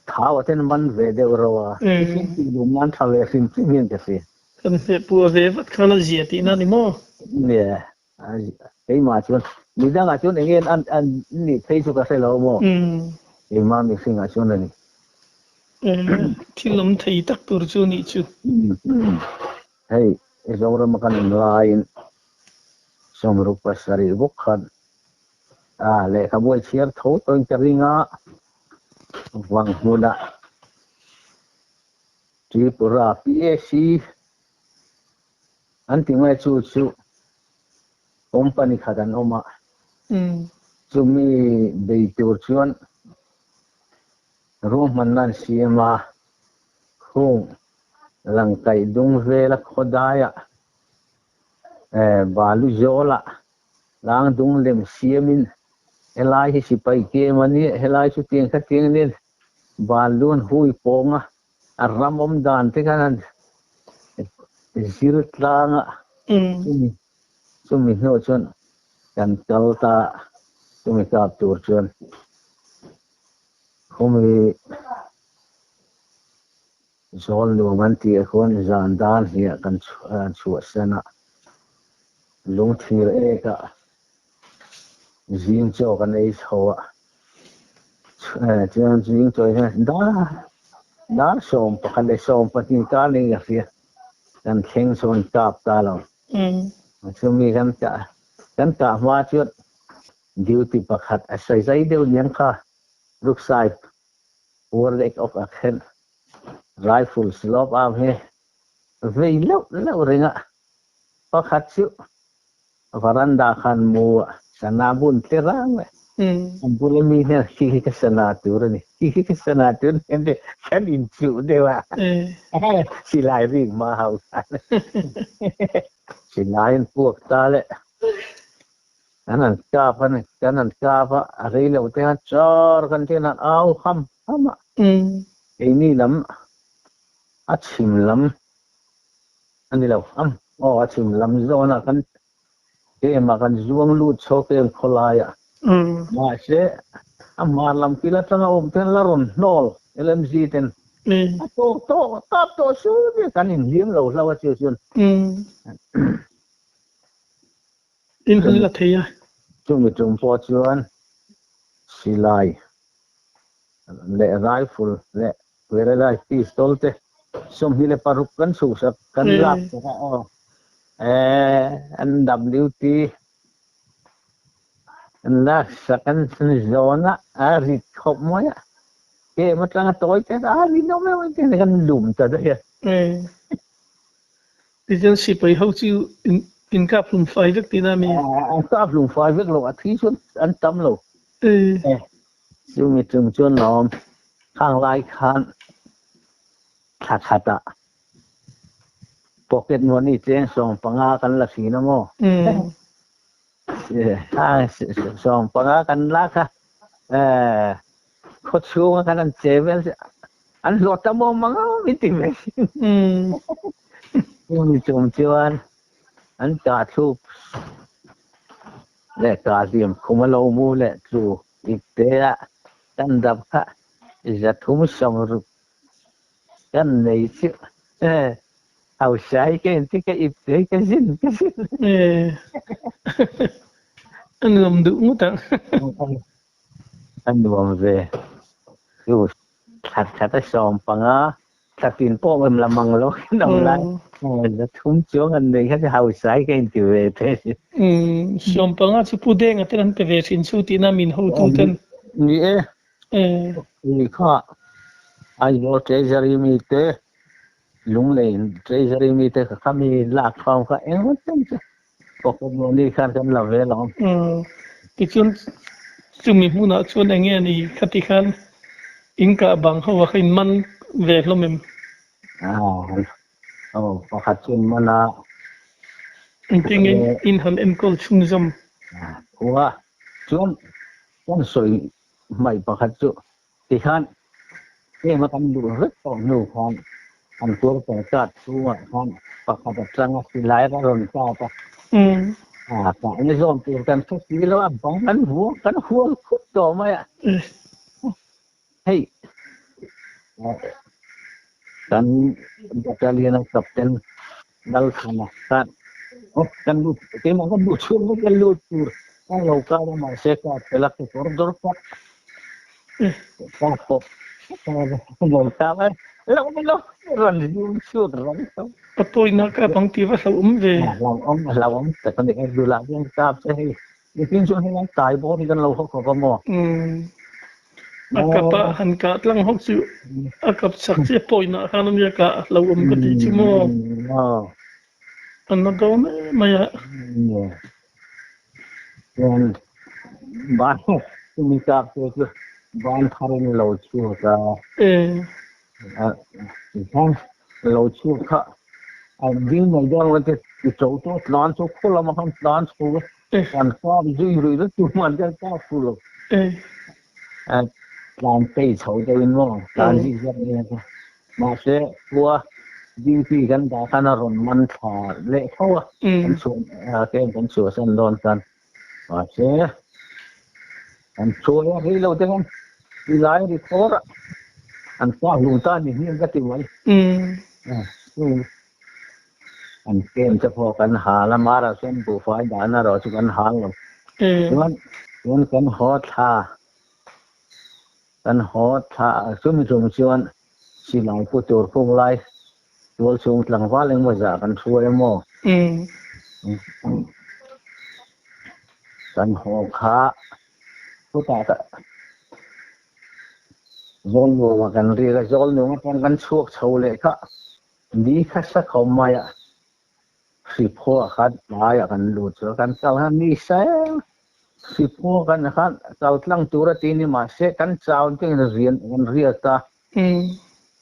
thau ah ten man ve deuh ro a, thisen tih lum nan tha ve hrim hrim hian ka hria. Kan hmehpuah ve vat khan a zia tihna ni maw? Nia, keimah chuan midangah chuan eng nge an an nih phei chu ka hre lo maw? Keimah mihringah chuan a ni. Thil awm thei tak tur chu nih chu. Hei Zorama kan in laiin sawmruk pasarih bawk khan a lehkhabu a chhiar tho tawhin ka ring a, vang hmunah Tripura PAC An ti mai chu chu company khat an awm a, chumi bei tur chuan ruahmanna an siam a. Hung langkaih dung vela khawdaiah balu zawlah lang dung lem siamin helai hi sipai kem a nia, helai chu tiang kha tiang a nia, balu an hui pawng a, a ram awm dan te khan an zir tlang a, chumi chumi hnuah chuan kan kal ta a, chumi kap tur chuan khumi Zawl nuam an tih ah khuan zan dan hliah kan chhuahsan a, lungthir ek ah zing chaw kan ei chho a, chuan zing chaw hian dar 11 leh 12 kar niin ka hria, kan thleng sawn kap ta lo. Chumi kan kah hma chuan duty pakhat a sawi zai deuh niang kha ruksai World Age of Action Rifle slope am hi vei leuh leuh ring a, pakhat chu varanda khan mu a sana bun tle rang mai. A bula mi hian khi khi ka sana tur a ni, khi khi ka sana tur a ni an ti, kan inchuh deuh a, silai rik hma ho khan silai an puak ta le. Kan han kap a ni, kan han kap a, a rei lo te khan char kan thian han au ham ham a. Keini lam a chhim lam a ni lo am, aw a chhim lam zawnah kan kem ah kan zuang lut chho kem khawlai ah. Mahse a hmar lam kil atanga awm ten la rawn hnawl LMZ ten a tawk tawk kap tawh su nia kan inhliam lo hlauh a chu chuan. In han la thei a. Chumi tum pawh chuan silai leh rifle leh Guerrilla pistol te 26 kan chhuhsak kan lak sak a aw. NWT kan lak sak an zawn a, a rit khawp mai a. Kem atanga tawi te a rinawm em em te kan lum ta daih a. Tichuan sipai ho chu in kap hlum fai vek tihna a mi? An kap hlum fai vek lo, a thi chuan an tam lo. Chumi chung chuan lawm khang lai khan thla khatah pocket money cheng 15 kan la thin a maw? 15 kan la kha khaw chhunga khan an che vel an hlawh ta maw mang ang min ti ve thin. Chumi chung chuan an kah thluk leh kah hliam khum a lo mu leh tlu ip te a kan dap kha 360 kan nei chu Hausa hi ka inti ka ip te hi ka zin ka zin. A nuam duh ngawt ang. A nuam ve. Chu thla khat a 15 thla tin pawh em la mang lo khin awm lai. 300 chuang an nei kha chu hausa hi ka inti ve te. 15 chu Pu Denga ten an pe ve thin chu tihna min hotu ten. Ni e. Ni kha Aizawl Treasury mi te Lunglei Treasury mi te kha mi lak khawm kha engemaw chen chu pocket money khan kan la ve lo. Tichuan chumi hmunah chuan eng nge ni khati khan in kah bang ho a kha in man ve hlawm em? Aw pakhat chu in man a. Engtin nge in han enkawl chhunzawm? Khua chuan kan sawi hmaih pakhat chu Tikhan heng a kan luh vek tawh hnu khan an tuar tawh chat chhungah khan pakhat atanga silai a rawn kap a, a kahna zawm tur kan hre si lo a, bang kan vuak kan hual khup tawh mai a, hei kan battalion a captain Lalthana khan kan lut keimah kan luh chhung vek a lut tur a lo kar a mahse ka fel a kekawr dawr pawp ka pawp lo kar a lo lo rawn zoom chhuak rang tho. Ka pawina ka bang ti va hlauhawm ve. Hlauhawm hlauhawm tak a ni e dulah hian kap che hei nitin chuan hei an tai bawr hi kan lo haw khawp a maw. A kap a han kah tlang ho chu a kap chak che pawina khan a nia kah hlauhawm ka tih chu maw. An la dawn em mai a. Chuan ban chumi kap te chu ban thar in lo chhuak a. Khan lo chhuak kha a ding mai dawn lo te ti cho chu tlan chu khaw lama khan tlan chho a kan kap zui rui vek tu man kan kap fu lo tlan phei chho deuh in maw tlan zik zak nia chu mahse khua duty kan dah khan a rawn man thla leh tho a kan chhuah kem kan chhuahsan dawn khan Mahse, an chhuah a rei lo te khan ti lai ri thawr a, an kah hlum ta ni hmiang ka ti mai. An kem te pawh kan hal a, Mara chuan buhfai dahna erawh chu kan hal lo. Chuan chuan kan haw thla, kan haw thla chumi tum chuan silai pu tur khung lai Tual chhung tlangval engmaw zah kan hruai a maw? Kan haw kha chutah ka zawl nuam ah kan riak a, zawl nuam atang kan chhuak chho leh kha ni kha sa khawm mai a, Hriphaw khan tlaiah kan lut chu a, kan kal khan ni seng Hriphaw kan khan kal tlang tur a ti ni mahse kan chau te rian kan riak a.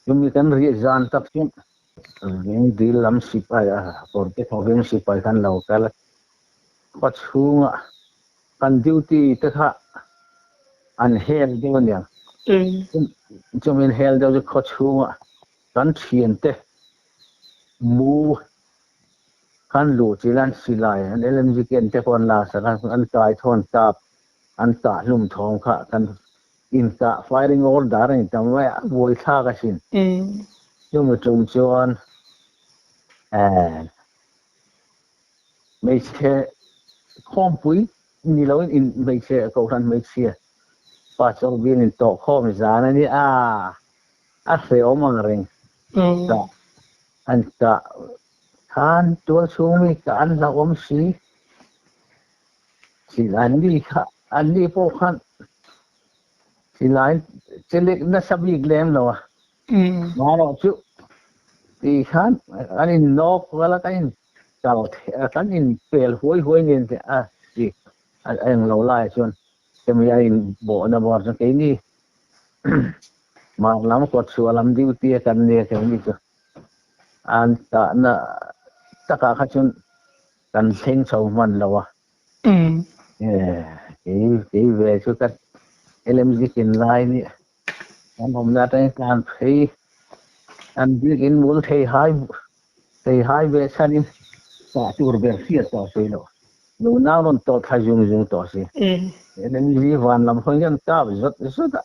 Chumi kan riah zan tak chuan veng dil lam sipai a kawrte thaw veng sipai khan lo kal a, khaw chhunga kan duty te kha an hel deuh a niang. Chumi an hel deuh chu khaw chhunga kan thiante mu khan luh chilh an silai an LMG ken te pawh an la sak a, an kai thawn tap an tah hlum thawm kha kan Inkah firing order a ni ta mai a, buaithlak asin. Chumi tum chuan hmeichhe khawmpui ni loin in hmeichhe kohhran hmeichhia pa chawlhbian in tawh khawm zan a ni a, a hrehawm ang reng. Kah an kah khan tual chhung mi kah an hlauhawm si. An ni kha an ni pawh khan silai che lek nasa bik lem lo a. Marawh chu ti khan an in nawk vel a, kan in kal kan in pel huai huai nen te a ti a eng lo lai chuan chumi a in bawhna bawr chu keini mar lam kawt chhuah lam duty a kan nia keini chu an tahna takah kha chuan Kan thleng chho hman lo a. Kei kei ve chu ka LMG kin lai ni kan awmna atangin tlan phei an bik in mul thei hai thei hai ve chhanin tah tur ber hriat tawh si lo. Nunau rawn tawh thla zung zung tawh si. LMG van lam hawi hian kap zawt zawt a.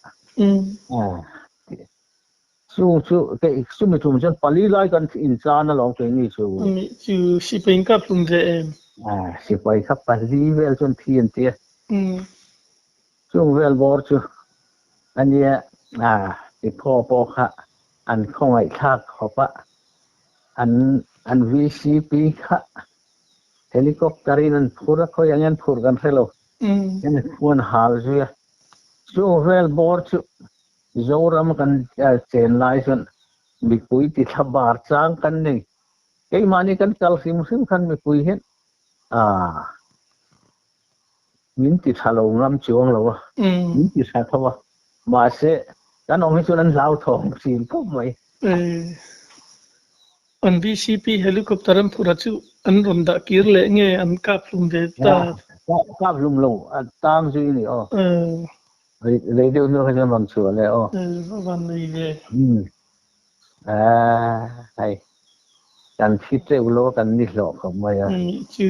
Chu chu kei chumi tum chuan pali lai kan inchan alawm keini chu. Ani chu sipai in kap hlum ve em? Ah sipai kha pali vel chuan thi an ti a. Chung vel bawr chu ania ah tiphaw pawh kha an khawngaihthlak khawp a, an an VCP kha helicopter in an phur a, khawi ang an phur kan hre lo. Hemi khuan hal zui a, chung vel bawr chu Zoram kan chen lai chuan mipui ti thla bar chang kan nei. Keimahni kan kal hrim hrim khan mipui hian aah min ti tha lo ngam chuang lo a, min ti tha tho a, mahse kan awm hi chuan an hlauthawng thin khawp mai. An BCP helicopter an phurh a chu an rawn dah kir leh nge an kap hlum ve ta? Kap hlum lo, a tang zui a ni aw. Rei deuh hnu kha chuan rawn chhuah leh aw. Va van nei ve. Hei kan thi teuh lo a kan ni hlawh khawp mai a. Chu.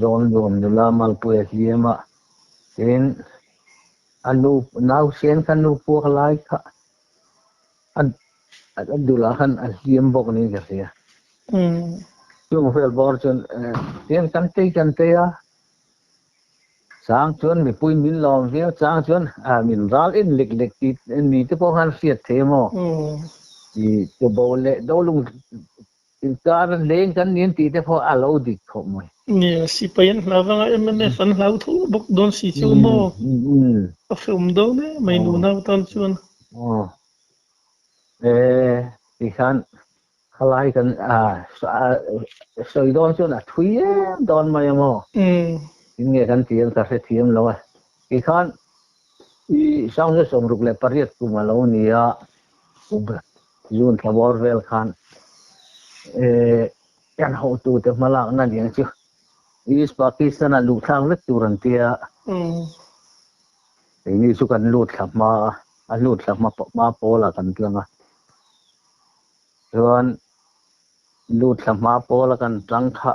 Zawl nuam nula malpui a hliam a, tin a nu nausen kha nu puak lai kha a dulah khan a hliam bawk niin ka hria. Chung vel bawr chuan tin kan tei kan tei a. Chang chuan mipui min lawm viau, chang chuan min ral en lek lek tih mi te pawh khan hriat thei a maw? I tubo leh dolung inkar leng kan ni an tih te pawh a lo dik khawp mai. Nia, sipai an hlau vang a, mnf an hlau tho bawk dawn si chu maw? A hreawm dawn e mai nunau tan chuan. Aw, e tikhan Khalai kan sawi dawn chuan a thui em dawn mai a maw? Tin nge kan ti ang ka hrethiam lo a. Tikhan I 1968 kum a lo ni a, June thla bawr vel khan kan hotute hmalakna lian chu East Pakistan-ah luh thlak vek tur an ti a. Keini chu kan lut thla hma a, a lut thla hma hma pawlah kan tlang a. Chuan lut thla hma pawla kan tlang kha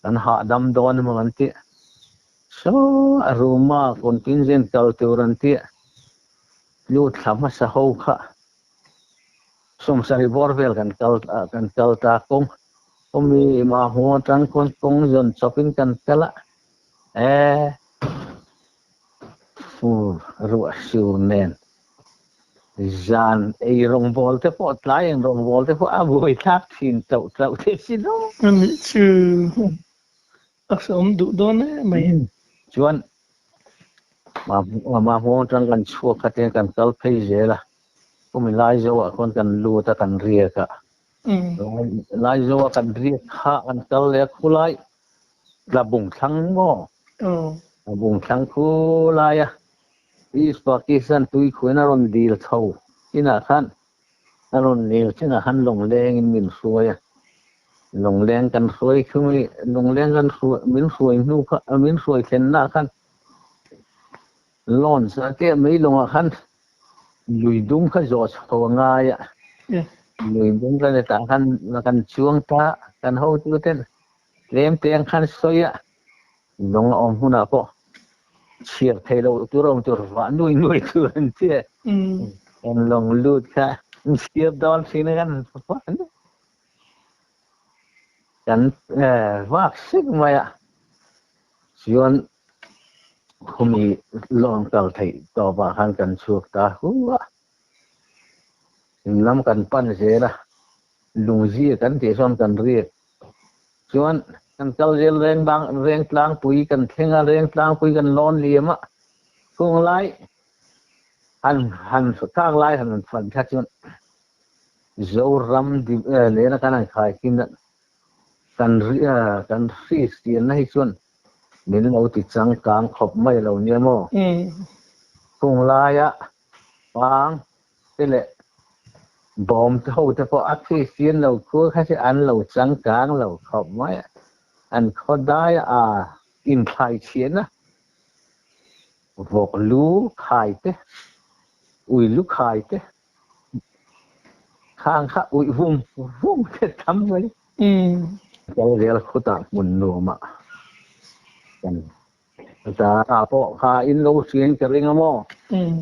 kan hahdam dawn emaw kan ti. Saw a room-a contingent kal tur an ti. Lut thla hmasa ho kha 70 bawr vel kan kal kan kal ta kawng kawmi mahmu atang khawn kawng zawn chawpin kan kal a e fur ruah sur nen zan ei rawngbawl te pawh tlai eng rawngbawl te pawh a buai thlak thin chauh chauh thei si lo. Ani chu a hreawm duh dawn em mai. Chuan Mahmuang atang kan chhuak kha te kan kal phei zel a, kumi Laizoah khawn kan lut a kan riak a, Laizoa kan riak kha kan kal leh a khulai Tlabung thlang maw? Tlabung thlang khulai a East Pakistan tui khuin a rawn dil chho chinah khan a rawn dil chinah khan lawngleng in min hruai a, lawngleng kan hruai khumi lawngleng kan hruai min hruai hnu kha min hruai thlenna khan launch a tia mai lawngah khan lui dum kha zawh chho a ngai a, lui dum kan tah khan kan chuang ta kan hotu ten tlem te ang khan sawi a, lawng a awm hunah pawh chhiar thei lo tur a awm tur vah nui nui tur an ti a, kan lawng lut kha chhiar dawn thin a kan kan vak sek mai a, chuan khumi lawng kal theih tawpah khan kan chhuak ta hu a, in lam kan pan zel a, lungzir kan tih chuan kan riak chuan kan kal zel reng bang reng tlangpui kan thleng a, reng tlangpui kan lawn liam a, khung lai han han khang lai han fan kha chuan Zoram nena kan han khaikhin a, kan kan hristianna hi chuan min lo ti changkang khawp mai lo nia maw? Khung laia pang te leh bawm te ho te pawh a hristian lo khur kha chu an lo changkang lo khawp mai a, an khaw dai a inthlai chhian a, vawk lu khai te, ui lu khai te, Khang kha uih vung vung te tam mai. Kal zel khutah hmun nuamah kan ta pawh kha in lo hriain ka ring a maw?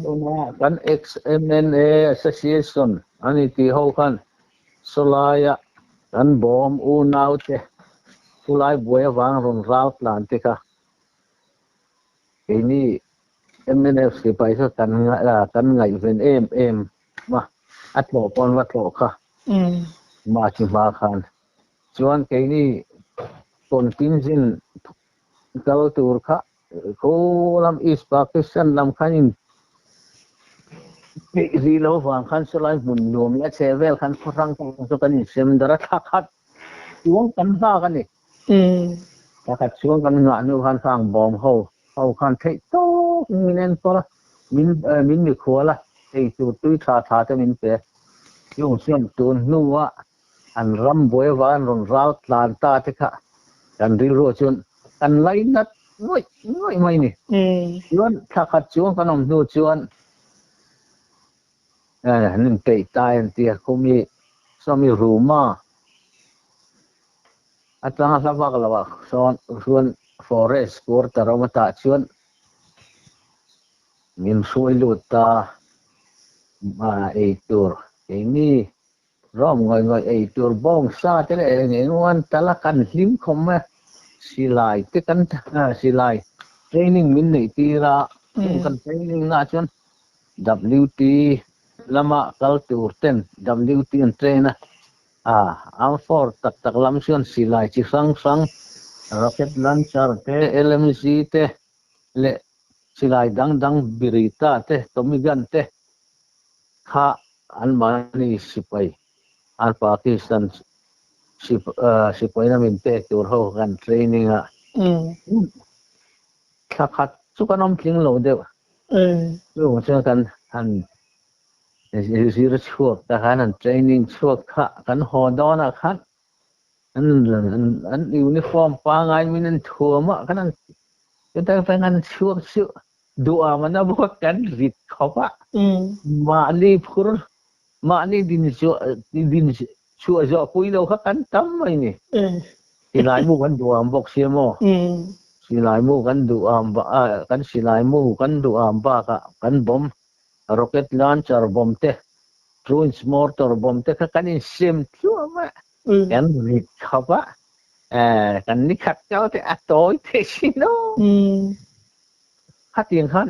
Tuna kan ex-MNA Association a ni tih ho khan sawlaia kan bawm unaute khulai buai avang rawn ral tlan te kha keini Mnf sipai kha kan kan ngaihven em em a, a tlawh pawn va tlawh kha March hma khan. Chuan keini contingent kal tur kha khaw lam East Pakistan lam khan in peih rih lo vang khan sawlai hmun nuam leh a chheh vel khan khaw hrang hrang chu kan insem darh a, thla khat chuang kan nghak a ni. Thla khat chuang kan nghah hnu khan khang bawm ho ho khan theih tawk in min enkawl a, min min mikhual a, ei tur tui tha tha te min pe. Chung chuan tun hnua an ram buai avang an rawn ral tlan ta te kha kan rilruah chuan kan lainat ngawih ngawih mai ni. Chuan thla khat chuang kan awm hnu chuan an inpeih ta em tia khumi sawmi ruma Atanga hla vak lo ah sawn chuan forest quarter awm atah chuan min hruai lut ta ei tur keini rawm ngawih ngawih ei tur bawng sa te leh eng eng emaw an tal a kan hlim khawm mai a, silai te kan silai training min neih tir a, chung kan training na ah chuan WT lama kal tur ten WT an train a. A, arm force tak tak lam chuan silai chi hrang hrang, rocket launcher te, LMG te leh silai dang dang Beretta te, Tommy gun te kha anmahni sipai an Pakistan sipaina min pek tur ho kha kan training a, thla khat chu kan awm tling lo deuh. Chung chuan kan han zir chhuak ta khan an training chhuak kha kan haw dawnah khan an an uniform pangai min an thuam a kan an chutah chuan an chhuak chu duham an a bawk kan rit khawp a mahni phur mahni din chhuah din chhuah zawh pui lo kha kan tam mai ni. Silai mu kan duh ang bawk sia maw? Silai mu kan duh ang kan silai mu kan duh ang bakah kan bomb rocket launcher bomb te Truins mortar bomb te kha kan insem tluam a, kan rit khawp a, kan ni khat kal te a tawi thei sin aw. Khatiang khan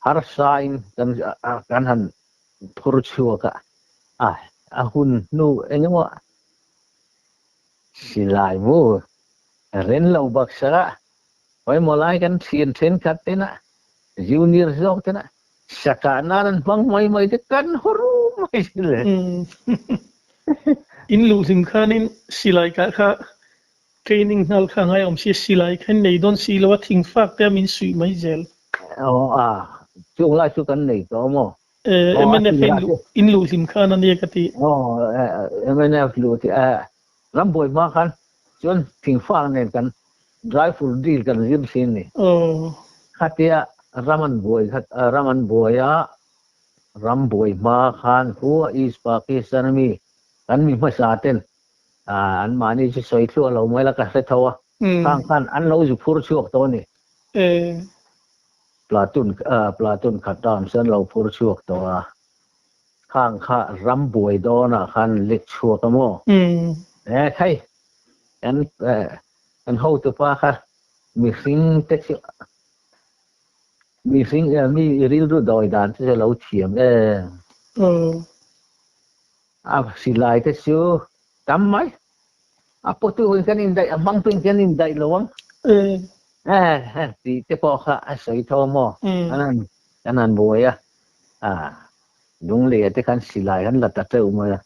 harsa in kan han phur chhuak a, a hun hnu engemaw silai mu ren lo baksak a, pawimawh lai kan thian thenkhat tena junior zawk tena Saka nan an hmang mai mai te kan haw rum mai si le. In luh hlim khanin silai kah kha training nghal kha ngai awm sia silai kha in nei dawn si lo a thing fak te a min suih mai zel. Aw a, chung lai chu kan nei tawh maw? MNF a in luh hlim khan a nia ka ti. Aw MNF luh tih rambuai hma khan chuan thing fak nen kan Rifle deal kan zir thin ni. Khatia ram an buai kha ram an buai a, ram buai hma khan khua East Pakistan ami kan mi hmasa ten an mahni chu sawi thluah lo mai la ka hre tho a, khang khan an lo zu phur chhuak tawh a ni. Platoon platoon khat arms an lo phur chhuak tawh a, khang kha ram buai dawnah khan lek chhuak a maw? Hei kan Kan hotupa kha mihring te chu mihring mi rilru dawi dan te chu a lo thiam em. A silai te chu tam mai. A pawtu in kan indaih a hmangtu in kan indaih lo ang. Tih te pawh kha a sawi tho maw? Kan han buai a. Lungleia te khan silai an la ta teuh mai a.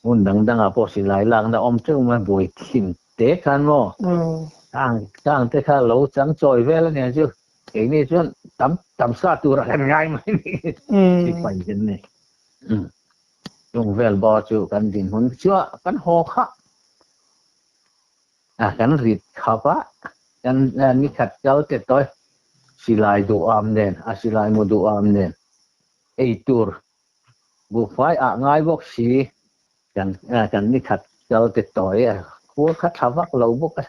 Hmun dang dangah pawh silai lakna awm teuh mai buai thin te khan maw tang tang te kha lo chang chawi vel a nia chu keini chuan tam tam sa tura kan ngai mai ni sipai kan ni chung vel bawr chu kan dinhmun chu kan haw kha a kan rit khap a kan ni khat kal te tawi silai duham nen a silai mu duham nen ei tur Buhfai ah ngai bawk si kan kan ni khat kal te tawi a khua kha tha vak lo bawk a.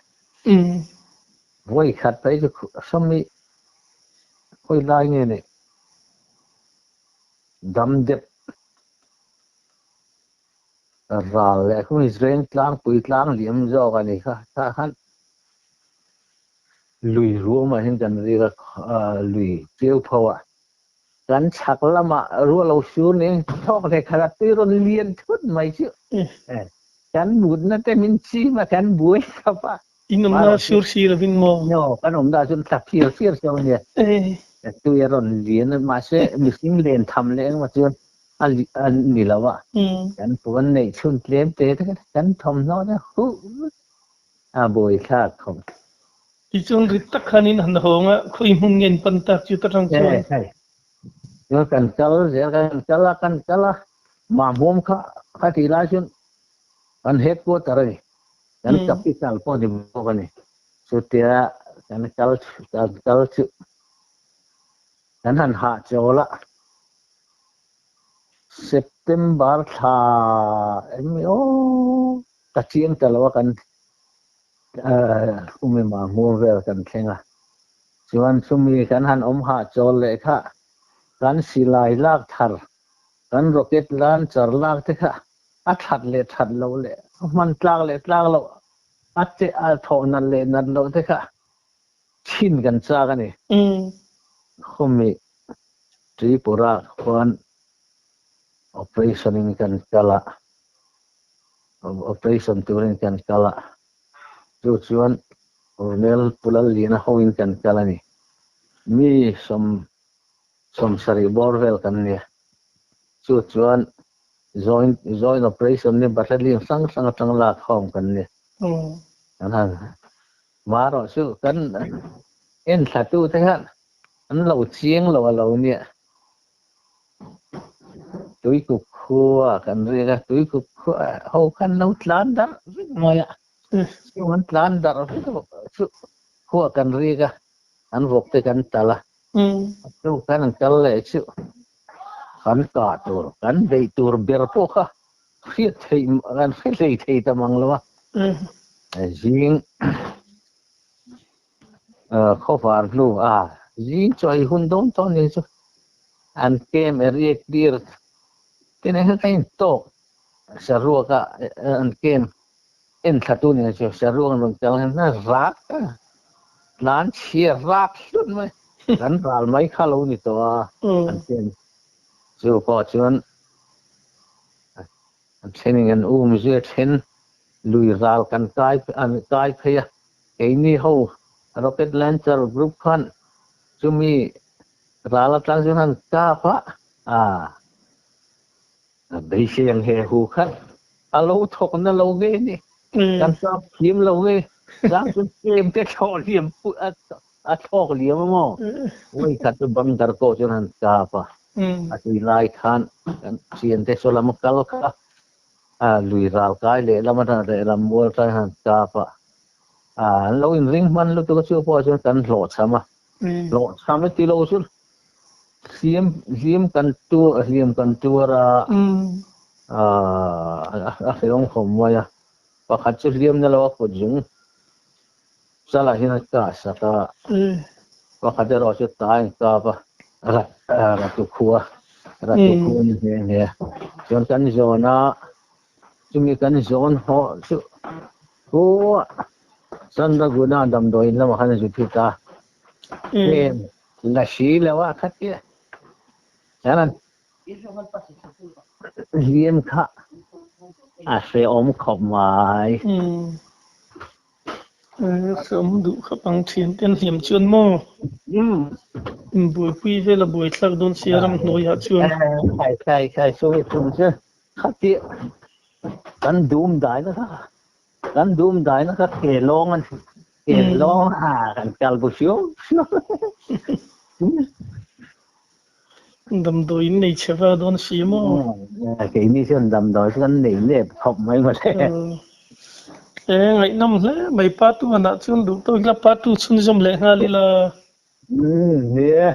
Vawi khat phei chu sawmi khawi lai nge ni dam dep ral leh khumi zeng tlangpui tlang liam zawk a ni kha tah khan lui ruamah hian kan rik a lui chiu pho ah. Kan chhak lamah ruah lo sur nen thawk leh khat a tui rawn lian thut mai chu kan mutna te min chim a kan buai khawp a. In awmna sur si lovin maw? No, kan awmna chuan tla fir fir cheu a nia. Tui a rawn lian a, mahse mihring len tham leh engemaw chuan a ni lo a. Kan puan neih chhun tlem te te kan thawmhnaw te huh a buai thlak khawp. Tichuan rit tak khanin han hawng a, khawi hmun nge in pan tak chu ta tang chuan. Hei, chuan kan kal zel, kan kal a, kan kal a, Mahmuam kha kha tih lai chuan kan headquarter a ni, kan capital pawh ni bawk a ni. Chutia kan kal kan kal chu kan han hahchawl a, September thla eng aw ka chiang ta lo a kan Khumi mahmur vel kan thleng a, chuan chumi kan han awm hahchawl leh kha kan silai lak thar, kan rocket launcher lak te kha a that leh that loh leh a hman tlak leh tlak loh, a che a thawh nat leh nat loh te kha chhin kan chak a ni. Khumi Tripura khuan operation in kan kal a. Operation turin kan kal a, chu chuan Colonel Pu Lalliana hoin kan kal a ni. Mi 70 bawr vel kan ni a, chu chuan joint joint operation ni battalion hrang hrang atang lak khawm kan ni. Kan han marawh chu kan enthlatu te khan. An lo chiang lo a lo nia. Tuikuk khua kan riak a, tuikuk khua ho khan lo tlan darh vek mai a. Chung an tlan darh vek chu khua kan riak a, an vawk te kan tal a. Chu khan an kal leh chu kan kah tur, kan beih tur ber pawh kha hriat theih kan hre hlei thei ta mang lo a. Zing Khawvar hnu a zing chu hei hun dawn tawh ni chu an camp area clear te nen khan ka intawk saruak a an camp en thla tu nen chu saruak an rawn kal hian a rak a tlan chhia rak hlut mai kan ral mai kha lo ni tawh a an camp chu pawh chuan an thenin an um zui a then lui ral kan kai an kai phei a. Keini ho Rocket Launcher Group khan chumi ral atang chuan han kap a, ah beisei ang he hu khan a lo thawk na lo nge ni, kan kap thiam lo nge, chang chuan kem te thlawh liam a thlawk liam a maw, vawi khat chu bangdar pawh chuan han kap a, a tui lai khan kan thiante saw lam a kal kha a lui ral kai leh lam atang lehlam mual tlai han kap a. An lo inring hman lutuk a chu pawh chuan kan hlawhchham a, hlawhchham e ti lo chu hliam hliam kan tu hliam kan tuar a, a hrehawm khawp mai a, pakhat chu hliam na lo a kut zung chalah hian a kah sak a, pakhat erawh chu ta a inkap a, ratu khua ratu khua ni nghe nghe chuan kan zawn a. Chumi kan zawn haw chu pu Chandraguna damdawiin lamah khan a zu thi ta. Tlem la si lo a kha tia chuan an hliam kha a hrehawm khawp mai. Hrehawm duh khawp ang thian te an hliam chuan maw? Inbuaipui vel a buaithlak dawn sia ramhnuaiah chuan. Khai khai khai sawi tum chu Khati kan dum dai na kha kan dum dai na kha ke lawng an ke lawng a kan kal bu siau siau. Damdawi in nei chhe va dawn si maw? Keini chuan damdawi chu kan nei nep khawp mai mawle. E ngaihnawm hle mai pa tu anah chuan duh tawk ila pa tu chhunzawm leh nghal ila. Ni e.